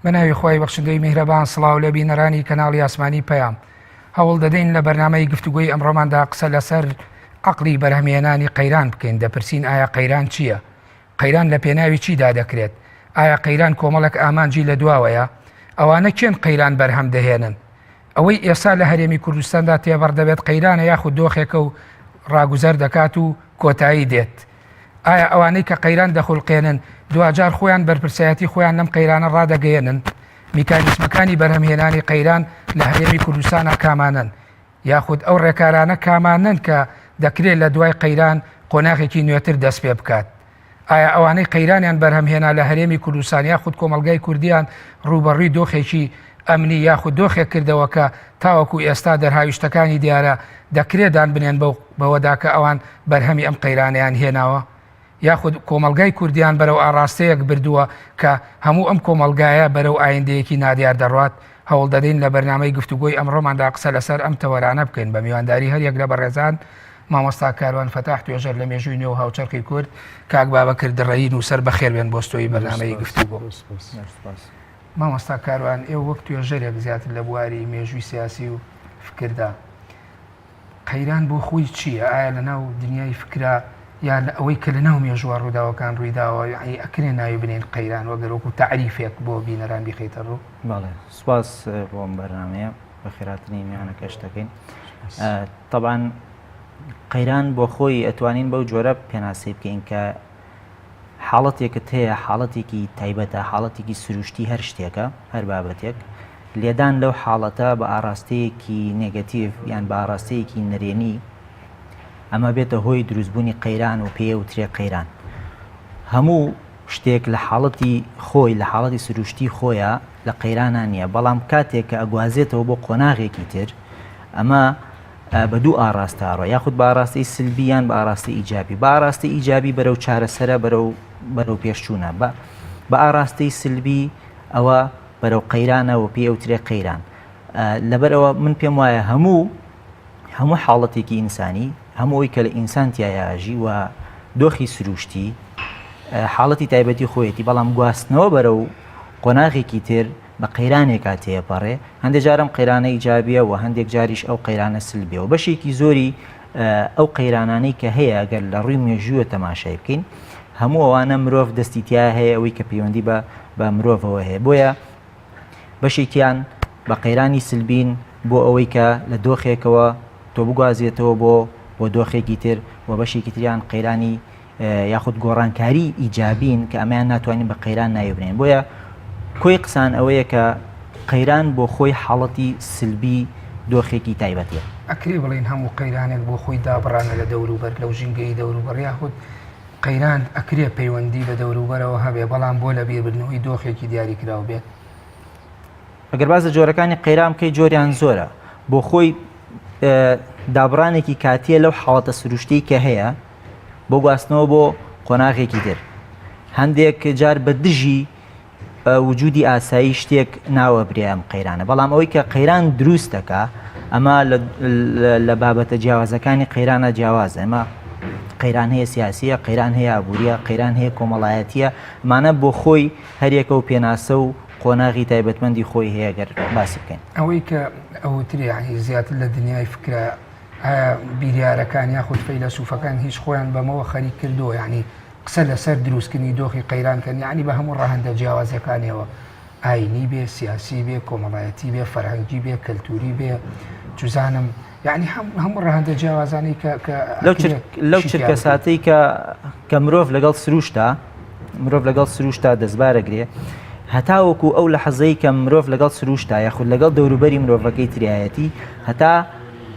بە ناوی خوای بەخشندەی میهرەبان سڵاو لە بینەرانی کەناڵی ئاسمانی پەیام. هەوڵ دەدەین لە بەرنامەی گفتوگۆی ئەمڕۆماندا قسە لەسەر عەقڵی بەرهەمهێنانی قەیران بکەین، دەپرسین ئایا قەیران چییە؟ قەیران لە پێناوی چیدا دەکرێت؟ ئایا قەیران کۆمەڵێک ئامانجی لە دواوەیە؟ ئەوانە کێن قەیران بەرهەم دەهێنن؟ ئەوەی ئێستا لە هەرێمی کوردستاندا تێبەڕ دەبێت قەیرانە یاخود دۆخێکە و ڕاگوزەر دەکات و کۆتایی دێت؟ ئایا ئەوانەی کە قەیران دەخولقێنن دواجار خۆیان بەرپرسایەتی خۆیان لەم قەیرانە ڕادەگەیەنن؟ میکانیزمەکانی بەرهەمهێنانی قەیران لە هەرێمی کوردستانا کامانەن؟ یاخود ئەو ڕێکارانە کامانەن کە دەکرێت لە دوای قەیران قۆناغێکی نوێتر دەست پێ بکات؟ ئایا ئەوانەی قەیرانیان بەرهەمهێنا لە هەرێمی کوردستان یاخود کۆمەڵگای کوردیان ڕووبەڕووی دۆخێکی ئەمنی یاخود دۆخێک کردەوە کە تاوەکو ئێستا دەرهاویشتەکانی دیارە، دەکرێت دان بنێن بەوەدا کە ئەوان بەرهەمی ئەم قەیرانەیان هێناوە؟ یاخود کۆمەڵگای کوردیان بەرەو ئاڕاستەیەک بردووە کە هەموو ئەم کۆمەڵگایە بەرەو ئایندەیەکی نادیار دەڕوات؟ هەوڵدەدەین لە بەرنامەی گفتوگۆی ئەمڕۆماندا قسە لەسەر ئەم تەوەرانە بکەین بە میوانداری هەریەک لە بەڕێزان مامۆستا کاروان فەتاح توێژەر لە مێژووی نوێ و هاوچەرخی کورد، کاک بابەکر دڕەیی نووسەر بەخێربێن بۆ ستۆیی بەرنامەی گفتوگۆ. مامۆستا کاروان ئێوە وەک توێژەرێک زیاتر لە بواری مێژووی سیاسی و فکردا قەیران بۆ خۆی چییە؟ ئایا لە ناو دنیای فکرا یا لە ئەوەی کە لە ناو مێژووە ڕووداوەکان ڕوویداوە یعنی ئەکرێ ناوی بنێین قەیران وەگەر وەکو تەعریفێک بۆ بینەران بیخەیتە ڕوو؟ بەڵێ سوپاس بۆ ئەم بەرنامەیە بەخێراتنی میوانەکەش دەکەین. تەبعەن قەیران بۆ خۆی ئەتوانین بەو جۆرە پێناسەی بکەین کە حاڵەتێکت هەیە حاڵەتێکی تایبەتە حاڵەتێکی سروشتی هەر شتێکە هەر بابەتێک لێدان لەو حاڵەتە بە ئاراستەیەکی نێگەتیڤ یان بە ئاراستەیەکی نەرێنی ئەمە بێتە هۆی دروستبوونی قەیران و پێی وترێ قەیران هەموو شتێک لە حاڵەتی خۆی لە حاڵەتی سروشتی خۆیە لە قەیرانە نییە بەڵام کاتێک کە ئەگوازێتەوە بۆ قۆناغێکی تر ئەمە بە دوو ئاڕاستە ئەڕوا یاخود بە ئاڕاستەی سلبی یان بە ئاڕاستەی ئیجابی بە ئاڕاستەی ئیجابی بەرەو چارەسەرە بەرەو بەرەو پێشچوونە بە بە ئاڕاستەی سلبی ئەوە بەرەو قەیرانە و پێی ئەوترێ قەیران لەبەرەوە من پێم وایە هەموو هەموو حاڵەتێکی ئینسانی هەموو ئەوی کە لە ئینسان تایاژی و دۆخی سروشتی حاڵەتی تایبەتی خۆیەتی بەڵام گواستنەوە بەرەو قۆناغێکی تر بە قەیرانێکا تێپەڕێ، هەندێک جار ئەم قەیرانە ئیجابیە و هەندێک جاریش ئەو قەیرانە سلبیە و بەشێکی زۆری ئەو قەیرانانەی کە هەیە ئەگەر لە ڕووی مێژووە تەماشای بکەین هەموو ئەوانە مرۆڤ دەستی تیا هەیە ئەوەی کە پەیوەندی بە بە مرۆڤەوە هەیە بۆیە بەشێکیان بە قەیرانی سلبین بۆ ئەوەی کە لە دۆخێکەوە تۆ بگوازێتەوە بۆ بۆ دۆخێکی تر و بەشێکی تریان قەیرانی یاخود گۆڕانکاری ئیجابین کە ئەمەیان ناتوانین بە قەیران ناوی بنێین بۆیە کۆی قسان ئەوەیە کە قەیران بۆ خۆی حاڵەتی سلبی دۆخێکی تایبەتیە. ئەکرێ بڵێین هەموو قەیرانێک بۆ خۆی دابڕانە لە دەوروبەر لەو ژینگەی دەوروبەر یاخود قەیران ئەکرێ پەیوەندی بە دەوروبەرەوە هەبێ بەڵام بۆ لەبیربردنەوەی دۆخێکی دیاریکراو بێت؟ ئەگەر باس لە جۆرەکانی قەیران بکەی جۆریان زۆرە بۆ خۆی دابڕانێکی کاتیە لەو حاڵەتە سروشتی کە هەیە بۆ گواستنەوە بۆ قۆناغێکی تر هەندێک جار بە دژی وجودی ئاسایی شتێک ناوە برێ ئەم قەیرانە بەڵام ئەوەی کە قەیران دروست دەکا ئەمە لە بابەتە جیاوازەکانی قەیرانە جیاواز ئەمە قەیران هەیە سیاسیە قەیران هەیە ئابووریە قەیران هەیە کۆمەڵایەتیە ئەمانە بۆ خۆی هەریەکە و پێناسە و قۆناغی تایبەتمەندی خۆی هەیە گەر باسی بکەین. ئەوەی کە ئەوترێ یانی زیاتر لە دنیای فکرە ئایا بیریارەکان یاخود فەیلەسوفەکان هیچ خۆیان بەمەوە خەریک کردووە یانی قسە لەسەر دروستکردنی دۆخی قەیران کەن یانی بە هەموو ڕەهەندە جیاوازەکانیەوە ئاینی بێ سیاسی بێ کۆمەڵایەتی بێ فەرهەنگی بێ کەلتوری بێ چوزانم یعنی هەموو ڕەهەندە جیاوازانەی کە کە لەو چرکە ساتەی کە کە مرۆڤ لەگەڵ سروشتا مرۆڤ لەگەڵ سروشتا دەستبارەگرێ هەتاوەکو ئەو لە حەزەی کە مرۆڤ لەگەڵ سروشتا یاخود لەگەڵ دەوروبەری مرۆڤەکەی تریایەتی هەتا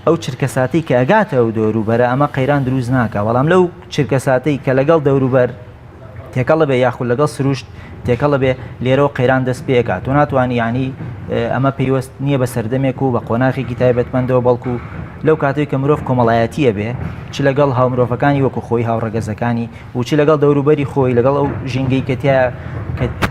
ئەو چرکەساتەی کە ئەگاتە ئەو دەوروبەرە ئەمە قەیران دروست ناکا بەڵام لەو چرکەساتەی کە لەگەڵ دەوروبەر تێکەڵە بێ یاخود لەگەڵ سروشت تێکەڵە بێ لێرەوە قەیران دەست پێکات تۆ ناتوانانی ینی ئەمە پەیوەست نییە بە سەردەمێک و بە قۆناغێکی تایبەتمەندەوە بەڵکو لەو کاتێک کە مرۆڤ کۆمەڵایەتیە بێ چ لەگەڵ هاومرۆڤەکانی وەکو خۆی هاوڕەگەزەکانی و چ لەگەڵ دەوروبەری خۆی لەگەڵ ئەو ژینگەی کە تیا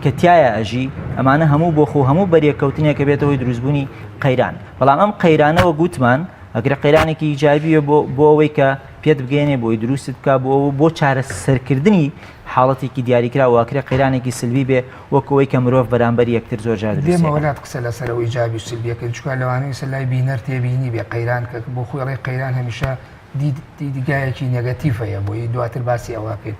کە تایە ئەژی ئەمانە هەموو بۆ خۆ هەموو بەریەککەوتنێکە بێتەوەی دروستبوونی قەیران بەڵام ئەم قەیرانە وەک وتمان ئەگرە قەیرانێکی ئیجابیە بۆ بۆ ئەوەی کە پێت بگەێنێ بۆی دروستت بکە بۆ بۆ چارەسەرکردنی حاڵەتێکی دیاریکرا واکرێ قەیرانێکی سلبی بێ وەک ئەوەی کە مرۆڤ بەرامبەر یەکتر زۆر جار دروستی دێمەوە لات قسە لەسەر ئەو ئیجابی و سلبیەکەین چونکە لەوانەیە سەر لای بینەر تێبینی بێ قەیران کە بۆ خۆی ئەڵێ قەیران هەمیشە دیدگایەکی نێگەتیڤ هەیە بۆی دواتر باسی ئەوە بکەین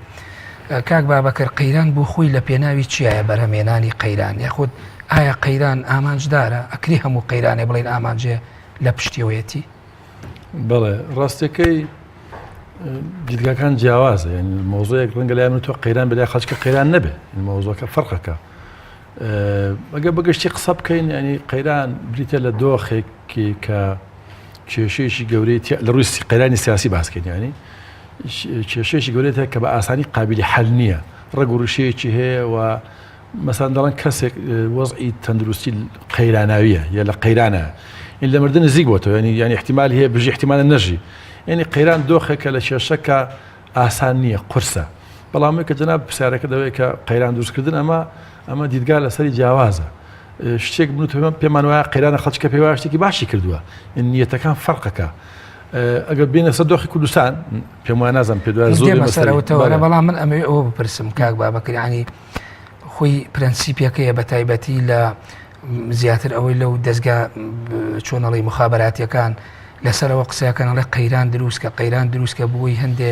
کاک بابەکر قەیران بۆ خۆی لە پێناوی چیایە بەرهەمێنانی قەیران یاخود ئایا قەیران ئامانجدارە ئەکری هەموو قەیرانێ بڵێن ئامانجێ لە پشتیەوەیەتی؟ بەڵێ ڕاستەکەی دیدگاکان جیاوازە یعنی مۆزۆیەک ڕەنگە لای من تۆ قەیران بەلای خەڵکە قەیران نەبێ مۆزۆکە فەرقەکە ئەگە بەگشتی قسە بکەین ینی قەیران بریتە لە دۆخێکی کە کێشەیەکی گەورەی لە ڕووی قەیرانی سیاسی باسکەین ینی کێشەیەکی گەورەی کە بە ئاسانی قابلی حل نییە ڕێگ و ڕشەیەکی هەیە و مەسەلەن دەڵێن کەسێک وەزعی تەندروستی قەیراناویە یا لە قەیرانە این لە مردن نزیک بۆتەوە ینی یعنی احتیمال هەیە بژی احتیمالە نەژی ینی قەیران دۆخێکە لە کێشەکە ئاسان نییە قورسە بەڵام کە جەناب پرسیارەکە دەوێت کە قەیران دروستکردن ئەمە ئەمە دیدگا لەسەری جیاوازە شتێک من پێمان وایە قەیرانە خەڵکە پێ وایە شتێکی باشی کردووە نیەتەکان فەرقەکە ئەگەر بینە سەر دۆخی کوردستان پێم وایە نازانم پێ دوای زۆر سەرەوەتەوە بەڵام من ئەمەوێ ئەوە بپرسم کاک بابەکر ینی خۆی پرەنسیپەکەیە بە تایبەتی لە زیاتر ئەوەی لەو دەستگا چۆنەڵی مخابراتیەکان لەسەرەوە قسەکەن ئەڵێ قەیران دروستکە قەیران دروستکە بۆی هەندێ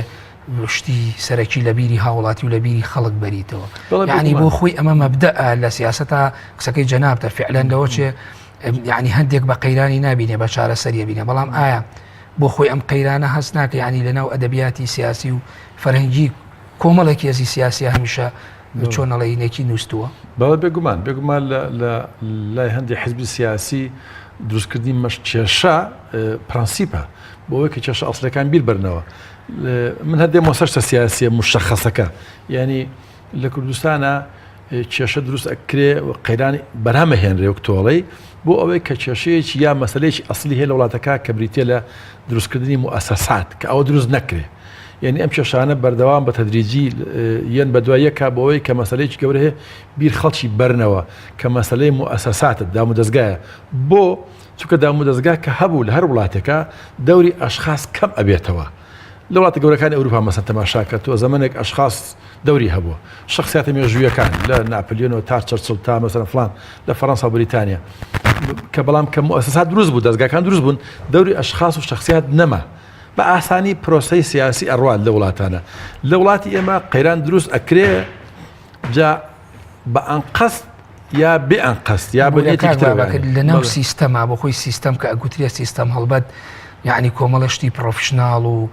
شتی سەرەکی لە بیری هاوڵاتی و لە بیری خەڵک بەریتەوە یعنی بۆ خۆی ئەمە مەبدە لە سیاستە قسەکەی جەنابتە فعلەن لەوە چێ یعنی هەندێک بە قەیرانی نبینێ بە چارەسەریە بینە بەڵام ئایا بۆ خۆی ئەم قەیرانە هەست ناکە یعنی لەناو ئەدەبیاتی سیاسی و فەرهەنگی کۆمەڵێک هێزی سیاسیە هەمیشە چۆن ئەڵێی نێکی نووستووە. بەڵێ بێگومان، بێگومان لە لە لای هەندێک حزبی سیاسی دروستکردنی مەش کێشە پرەنسیپە بۆ ئەوەی کە کێشە ئەسڵیەکان بیر بەرنەوە. من هەر دێمەوە سەر شتە سیاسیە مشەخەسەکە یانی لە کوردستانە کێشە دروست ئەکرێ و قەیران بەرهەم ئەهێنرێ وەک تۆڵەی بۆ ئەوەی کە کێشەیەکی یا مەسەلەیەکی ئەسلی هەیە لە وڵاتەکە کە بریتیە لە دروستکردنی موئەسەسات کە ئەوە دروست نەکرێ یعنی ئەم کێشانە بەردەوام بە تەدریجی یەن بە دوای یەکا بۆ ئەوەی کە مەسەلەیەکی گەورە هەیە بیر خەڵکی بەرنەوە کە مەسەلەی موئەسەساتە دامودەزگایە بۆ چونکە دامودەزگا کە هەبوو لە هەر وڵاتێکا دەوری ئەشخاص کەم ئەبێتەوە لە وڵاتە گەورەکانی ئەوروپا مەسەن تەماشاکە تۆ زەمەنێک ئەشخاص دەوری هەبووە شخصیاتە مێژوویەکان لە ناپلیۆنەوە تا چەرچڵ تا مەسەن فلان لە فەرەنسا و بریتانیا کە بەڵام کە موئەسەسات دروست بوو دەزگاکان دروست بوون دەوری ئەشخاص و شخصیات نەما بە ئاسانی پرۆسەی سیاسی ئەڕوات لە وڵاتانە لە وڵاتی ئێمە قەیران دروست ئەکرێ جا بە ئەنقەست یا بێ ئەنقەست یا بە نێتێکی ترەوە لە ناو سیستەما بۆ خۆی سیستەم کە ئەگوترێ سیستەم هەڵبەت یعنی کۆمەڵە شتی professional و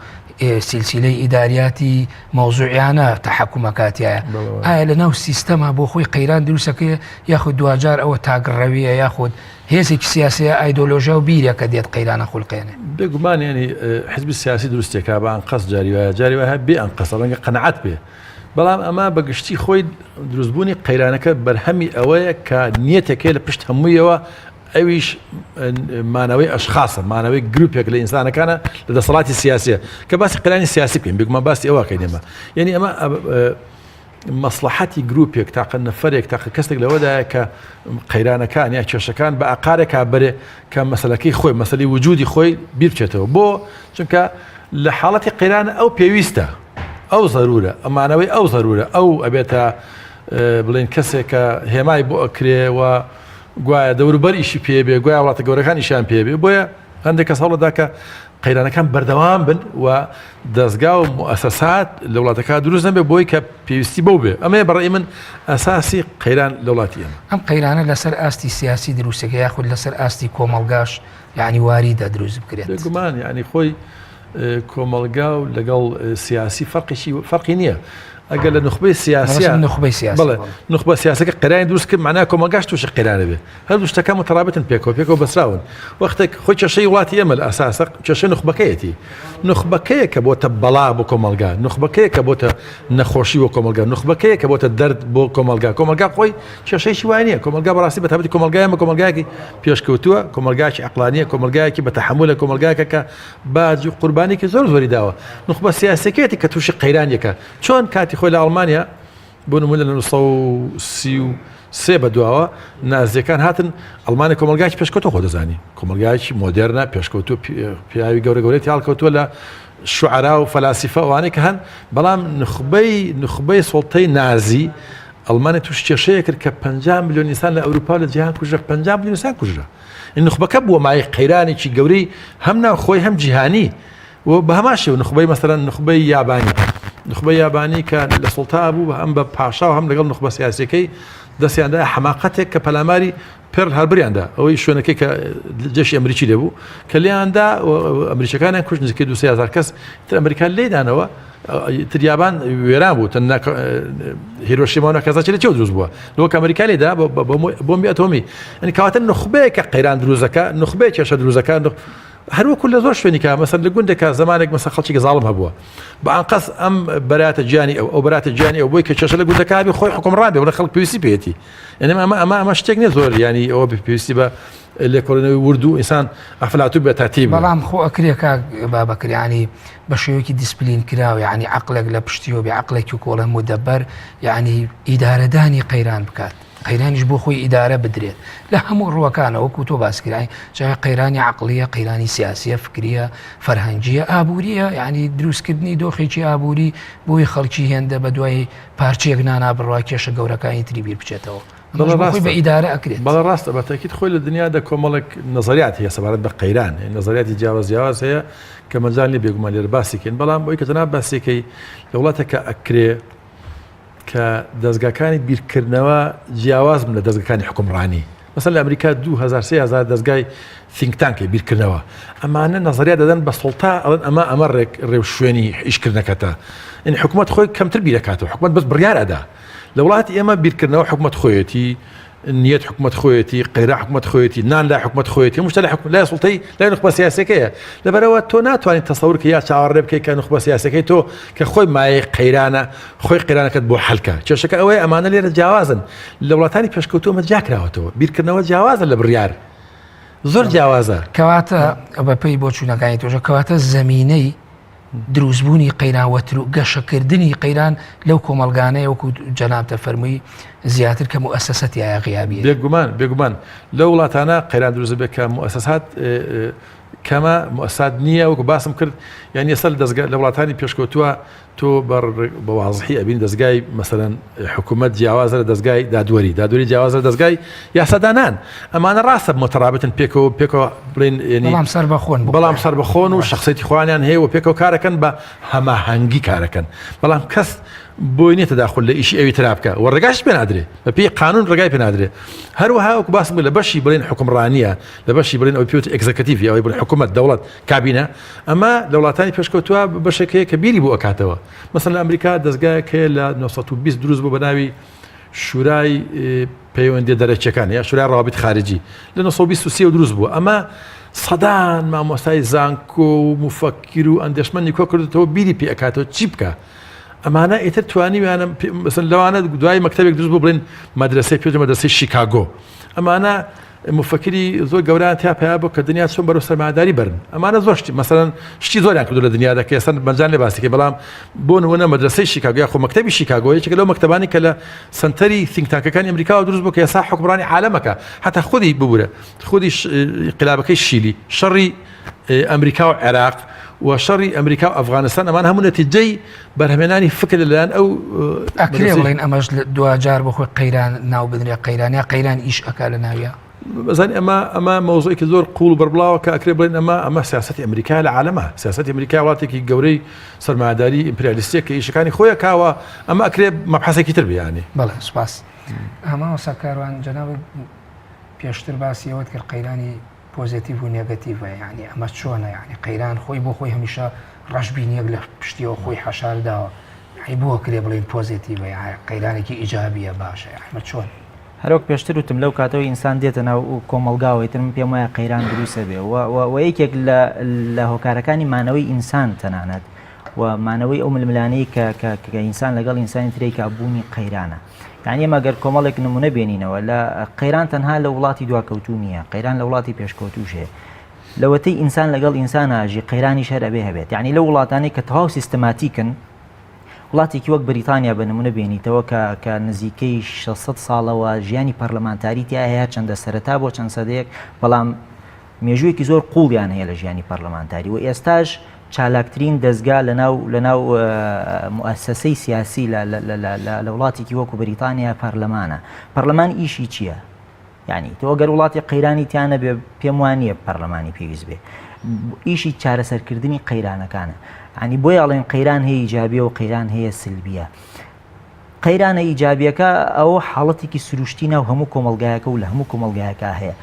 سلسلەی ئیداریاتی مەوزوعیانە تەحەکومەکاتیایە ئایا لە ناو سیستەما بۆ خۆی قەیران دروستەکەی یاخود دواجار ئەوە تاگڕەویە یاخود هێزێکی سیاسیە ئایدۆلۆژیا و بیرە کە دێت قەیرانە خولقێنێ. بێگومان یانی حزبی سیاسی دروستێکا بە ئەنقەست جاری وایە جاری وایە بێ ئەنقەستە ڕەنگە قەناعەت بێ بەڵام ئەمە بە گشتی خۆی دروستبوونی قەیرانەکە بەرهەمی ئەوەیە کە نیەتێکەیە لە پشت هەموویەوە ئەویش مانەوەی ئەشخاصە مانەوەی گروپێک لە ئینسانەکانە لە دەسەڵاتی سیاسیە کە باسی قەیرانی سیاسی بکەین بێگومان باسی ئەوە کەین ئێمە یعنی ئەمە مەسڵەحەتی گروپێک، تاقە نەفەرێک، تاقە کەسێک لەوەدایە کە قەیرانەکان یا کێشەکان بە ئاقارێکا بەرێ کە مەسەلەکەی خۆی، مەسەلەی وجودی خۆی بیر بچێتەوە. بۆ؟ چونکە لە حاڵەتی قەیران ئەو پێویستە، ئەو زەرورە، مانەوەی ئەو زەرورە، ئەو ئەبێتە بڵێن کەسێک کە هێمای بۆ ئەکرێ و گوایە دەوروبەر ئیشی پێ بێ، گوایە وڵاتە گەورەکان ئیشیان پێ بێ. بۆیە هەندێک کەس هەوڵەدا کە قەیرانەکان بەردەوام بن و دەزگا و موئەسەسات لە وڵاتەکە دروست نەبێت بۆی کە پێویستی بەو بێ ئەمەیە بەڕێی من ئەساسی قەیران لە وڵاتی ئێمە. ئەم قەیرانە لەسەر ئاستی سیاسی دروستەکە یاخود لەسەر ئاستی کۆمەڵگاش یعنی واریدە دروست بکرێت؟ بێگومان یعنی خۆی کۆمەڵگا و لەگەڵ سیاسی فەرقیشی فەرقی نییە ئەگەر لە نوخبەی سیاسیە نوخبەی سیاسی بەڵێ نوخبە سیاسەکە قەیرانی دروست کرد معنای کۆمەڵگاش تووشی قەیرانە بێ هەردوو شتەکە مترابطن پێکەوە پێکەوە بەسراون وەختێک خۆی کێشەی وڵاتی ئێمە لە ئەساسە کێشەی نوخبەکەیەتی نوخبەکەیە کە بۆتە بەڵا بۆ کۆمەڵگا نوخبەکەیە کە بۆتە نەخۆشی بۆ کۆمەڵگا نوخبەکەیە کە بۆتە دەرد بۆ کۆمەڵگا کۆمەڵگا خۆی کێشەیەکی وای نییە کۆمەڵگا بەڕاستی بە تایبەتی کۆمەڵگای ئێمە کۆمەڵگایەکی پێشکەوتووە کۆمەڵگایەکی عەقڵانییە کۆمەڵگایەکی بە تەحەمولە کۆمەڵگایەکە کە باج و قوربانێکی زۆر زۆری داوە نوخبە سیاسیەکەیەتی کە تووشی قەیرانێکە چۆن کاتی خۆی لە ئەڵمانیا بۆ نمونە لە 1930. سێ بە دواوە نازیەکان هاتن ئەڵمانیا کۆمەڵگایەکی پێشکەوتوو خۆ دەزانی کۆمەڵگایەکی مۆدێرنە پێشکەوتوو پیاوی گەورە گەورەی تیاڵکەوتووە لە شوعرا و فەلاسیفە ئەوانەی کە هەن بەڵام نخبەی نخبەی سوڵتەی نازی ئەڵمانیا توش کێشەیە کرد کە 50 میلیۆن ئینسان لە ئەوروپا لە جیهان کوژرا 50 میلیۆن ئینسان کوژرا نخبەکە بووە مایەی قەیرانێکی گەورەی هەم ناوخۆی هەم جیهانی و بە هەمان شێوە نخبەی مەسەلەن نخبەی یابانی نخبەی یابانی کە لە سوڵتا بوو هەم بە پاشا و هەم لەگەڵ نخبە سیاسیەکەی دەستیاندا حەماقەتێک کە پەلاماری پێرل هاربریاندا ئەوەی شوێنەکەی کە جێشی ئەمریکی لێبوو کە لێیاندا ئەمریکەکانیان کوشت نزیکەی 200 کەس تر ئەمریکا لێدانەوە تر یابان وێران بوو تەنها هیرۆشیما و ناکازاکی لە چێ دروست بووە لەوە کە ئەمریکا لێدا بۆمبی ئەتۆمی یعنی کەواتە نخبەیە کە قەیران دروستەکە نخبەیە کێشە دروستەکە هەر وەکو لە زۆر شوێنی کە مەسەن لە گوندێکا زمانێک مەسە خەڵکی زاڵم هەبووە بە ئەنقەس ئەم بەراتە گیانی ئەو ئەو بەراتە گیانی ئەو بۆی کە کێشە لە گوندەکە بێ خۆی حکومڕان بێ وڵە خەڵک پێویستی پێیەتی یعنی ئەمە ئەمە ئەمە شتێک نییە زۆر ینی ئەوە پێویستی بە لێکۆڵینەوەی ورد و ئینسان ئەفلاتون بێ تا تێی بگا. بەڵام خۆ ئەکرێ کاک بابەکر یانی بە شێوەیەکی دیسپلین کراو یانی عەقڵێک لە پشتیەوە بێ عەقڵێکی کۆڵێ مدەبەر یانی ئیدارەدانی قەیران بکات قەیرانیش بۆ خۆی ئیدارە بدرێت لە هەموو ڕووەکانەوە وەکو تۆ باس کرای جا قەیرانی عەقڵیە قەیرانی سیاسیە فکریە فەرهەنگیە ئابووریە یانی دروستکردنی دۆخێکی ئابووری بۆی خەڵکی هێندە بە دوای پارچەیەک نانا بڕوا کێشە گەورەکانی تری بیر بچێتەوە بەڵێ ڕاستە بە ئیدارە ئەکرێت. بەڵێ ڕاستە بە تەئکید خۆی لە دنیادا کۆمەڵێک نەزەریات هەیە سەبارەت بە قەیران نەزەریاتی جیاواز جیاواز هەیە کە مەجال نییە بێگومان لێرە باسی کەین بەڵام ئەوەی کە جەناب باسیەکەی لە وڵاتێکا ئەکرێ کە دەزگاکانی بیرکردنەوە جیاواز بن لە دەزگەکانی حکومڕانی مەسەلەن لە ئەمریکا 2000 3000 دەزگای think tank ی بیرکردنەوە ئەمانە نەزەریات دەدەن بە سوڵتا ئەڵێن ئەمە ئەمە ڕێک ڕێوشوێنی ئیشکردنەکەتە یعنی حکوومەت خۆی کەمتر بیرەکاتەوە حکوومەت بەس بڕیار ئەدا لە وڵاتی ئێمە بیرکردنەوە حکومەت خۆیەتی، نیەت حکومەت خۆیەتی، قەیران حکومەت خۆیەتی، نان لای حکومەت خۆیەتی، هەموو شتە لای سوڵتەی لای نوخبە سیاسیەکەیە. لەبەرئەوە تۆ ناتوانیت تەسەور کەی یا چاوەڕێ بکەی کە نوخبە سیاسیەکەی تۆ کە خۆی مایەی قەیرانە خۆی قەیرانەکەت بۆ حەل کا. کێشەکە ئەوەیە ئەمانە لێرە جیاوازن. لە وڵاتانی پێشکەوتوو ئەمە جیاکراوەتەوە. بیرکردنەوە جیاوازە لە بڕیار. زۆر جیاوازە. کەواتە بەپێی بۆچوونەکانی تۆش کەواتە زەمینەی دروستبوونی قەیران و گەشەکردنی قەیران لەو کۆمەڵگانەیە وەکو جەنابتە فەرمووی زیاتر کە موئەسەسە تیایا غیابیە. بێگومان بێگومان لەو وڵاتانە قەیران دروست دەبێت کە موئەسەسات کەمە موئەسات نییە وەکو باسم کرد یعنی ئێستا لە دەزگا لە وڵاتانی پێشکەوتووە تۆ بە وازحی ئەبین دەزگای مەسەلەن حکوومەت جیاوازە لە دەزگای دادوەری دادوەری جیاوازە لە دەزگای یاسادانان ئەمانە ڕاستە مترابطن پێکەوە پێکەوە بڵێن یعنی بەڵام سەربەخۆن بۆ بەڵام سەربەخۆن و شخصێتی خۆیانیان هەیە و پێکەوە کارەکەن بە هەماهەنگی کارەکەن بەڵام کەس بۆی نییە تەداخل لە ئیشی ئەوی ترا بکە و ڕێگاش پێ نادرێ بە پێی قانون ڕێگای پێ نادرێ هەروەها وەکو باسم کرد لە بەشی بڵێن حکومڕانیە لە بەشی بڵێن ئەوی پێوت executive ئەوەی بڵێن حکوومەت دەوڵەت کابینە ئەمە لە وڵاتانی پێشکەوتووە بەشێک هەیە کە بیری بۆ ئەکاتەوە مەسەلەن لە ئەمریکا دەزگایەک هەیە لە 920 دروست بوو بە ناوی شورای پەیوەندیە دەرەکیەکان یا شورای ڕوابط خارجی لە 923 دروست بووە ئەمە سەدان مامۆستای زانکۆ و مفەکیر و ئەندێشمەنی کۆ کردێتەوە بیری پێ ئەکاتەوە چی بکە ئەمانە ئیتر توانیویانە مەسەلەن لەوانە دوای مەکتەبێک دروست بوو بڵێن مەدرسەی پێ مەدرسەی شیکاگۆ ئەمانە موفەکری زۆر گەورەیان تیا پەیا بوو کە دنیا چۆن بەرەو سەرمایەداری بەرن ئەمانە زۆر شتی مەسەلەن شتی زۆریان کردو لە دنیادا کە ئێستا مەجال نیە باسی کەین بەڵام بۆ نمونە مەدرەسەی شیکاگۆ یاخۆ مەکتەبی شیکاگۆ یەکێکە لەو مەکتەبانی کە لە سەنتەری think tank ەکانی ئەمریکاوە دروست بوو کە ئێستا حوکمڕانی عالەمەکە حتا خودی ببورە خودی ئینقلابەکەی شیلی شەڕی ئەمریکا و عێراق و شەڕی ئەمریکا و ئەفغانستان ئەمان هەموو نەتیجەی بەرهەمێنانی فکر لەلایەن ئەو ئەکرێ بڵێن ئەمەش دواجار بۆ خۆی قەیران ناو بنرێ قەیران یا قەیران ئیش ئەکا لە ناویا؟ بەزانی ئەمە ئەمە مەوزوعێکی زۆر قوڵ و بەربڵاوە کە ئەکرێ بڵێن ئەمە ئەمە سیاسەتی ئەمریکا لە عالەمە سیاسەتی ئەمریکا وڵاتێکی گەورەی سەرمایەداری ئیمپریالیستیە کە ئیشەکانی خۆی ئەکاوە ئەمە ئەکرێ مەبحەسێکی تر بیانی. بەڵێ سوپاس. مامۆستا کاروان جەنابت پێشتر باسی ئەوەت کرد قەیرانی پۆزەتیڤ و نێگەتیڤە یانی ئەمە چۆنە یانی قەیران خۆی بۆ خۆی هەمیشە ڕەشبینیەک لە پشتیەوە خۆی حەشار داوە یانی بۆ کرێ بڵێین پۆزەتیڤە یان قەیرانێکی ئیجابیە باشە یانی ئەمە چۆن؟ هەروەک پێشتر وتم لەو کاتەوەی ئینسان دێتە ناو کۆمەڵگاوە ئیتر من پێم وایە قەیران دروست ئەبێ و و یەکێک لە لە هۆکارەکانی مانەوەی ئینسان تەنانەت و مانەوەی ئەو ململانەی کە کە کە ئینسان لەگەڵ ئینسانی ترێکا بوونی قەیرانە یانی ئێمە گەر کۆمەڵێک نمونە بێنینەوە لە قەیران تەنها لە وڵاتی دواکەوتوو نییە قەیران لە وڵاتی پێشکەوتوش هەیە لەوەتەی ئینسان لەگەڵ ئینسان ئاژی قەیرانیش هەر ئەبێ هەبێت یعنی لە وڵاتانی کە تەواو سیستماتیکن وڵاتێکی وەک بەریتانیا بە نمونە بێنیتەوە کە کە نزیکەی 600 ساڵەوە ژیانی پەرلەمانتاری تیا هەیە چەندە سەرەتا بۆ چەند سەدەیەک بەڵام مێژوویەکی زۆر قوڵیان هەیە لە ژیانی پەرلەمانتاری و ئێستاش چالاکترین دەزگا لە ناو لە ناو موئەسەسەی سیاسی لە لە وڵاتێکی وەکو بەریتانیا پەرلەمانە پەرلەمان ئیشی چییە؟ یعنی تۆ گەر وڵاتی قەیرانی تیا نەبێ پێم وان نییە پەرلەمانی پێویست بێ ئیشی چارەسەرکردنی قەیرانەکانە ینی بۆی ئەڵێن قەیران هەیە ئیجابیە و قەیران هەیە سلبیە قەیرانە ئیجابیەکە ئەوە حاڵەتێکی سروشتی ناو هەموو کۆمەلگایەکە و لە هەموو کۆمەلگایەکە هەیە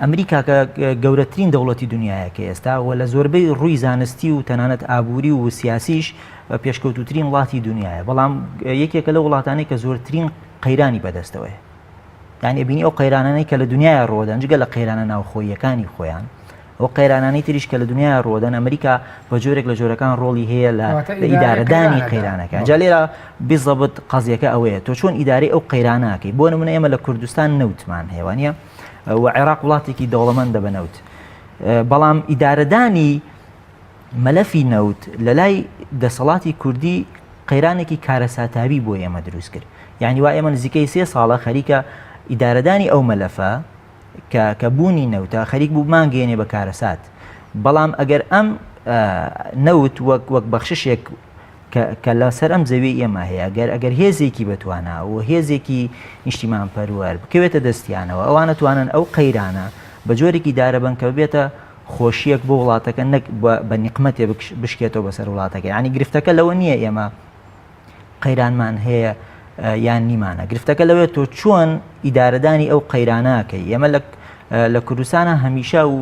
ئەمریکا کە گەورەترین دەوڵەتی دنیایە کە ئێستا و لە زۆربەی ڕووی زانستی و تەنانەت ئابووری و سیاسیش پێشکەوتوترین وڵاتی دنیاە بەڵام یەکێکە لە وڵاتانی کە زۆرترین قەیرانی بەدەستەوەیە یعنی بینی ئەو قەیرانانەی کە لە دنیای ڕۆدەن جگە لە قەیرانە ناوخۆیەکانی خۆیان ئەو قەیرانانەی تریش کە لە دنیای ڕۆدەن ئەمریکا بە جۆرێک لە جۆرەکان ڕۆڵی هەیە لە ئیدارەدانی قەیرانەکە جا لێرە بزەبت قەزیەکە ئەوەیە تۆ چۆن ئیدارەی ئەو قەیراناکەی بۆ نمونە ئێمە لە کوردستان نەوتمان هەیە وانە و عێراق وڵاتێکی دەوڵەمەندە بە نەوت بەڵام ئیدارەدانی مەلەفی نەوت لە لای دەسەڵاتی کوردی قەیرانێکی کارەساتاوی بۆ ئێمە دروست کرد یعنی وا ئێمە نزیکەی سێ ساڵە خەریکە ئیدارەدانی ئەو مەلەفە کە کە بوونی نەوتە خەریک بوو بمانگەیەنێ بە کارەسات بەڵام ئەگەر ئەم نەوت وەک وەک بەخششێک کە لەسەر ئەم زەوی ئێمە هەیە گەر ئەگەر هێزێکی بەتوانا و هێزێکی نیشتیمان پەروەر بکەوێتە دەستیانەوە ئەوانە توانن ئەو قەیرانە بە جۆرێکی دارەبن کە ببێتە خۆشیەک بۆ وڵاتەکە نەک بە نیقمەتێ بشکێتەوە بەسەر وڵاتەکە ینی گرفتەکە لەوە نییە ئێمە قەیرانمان هەیە یان نیمانە گرفتەکە لەوێت تۆ چۆن ئیدارەدانی ئەو قەیراناکەی ئێمە لە کوردستانە هەمیشە و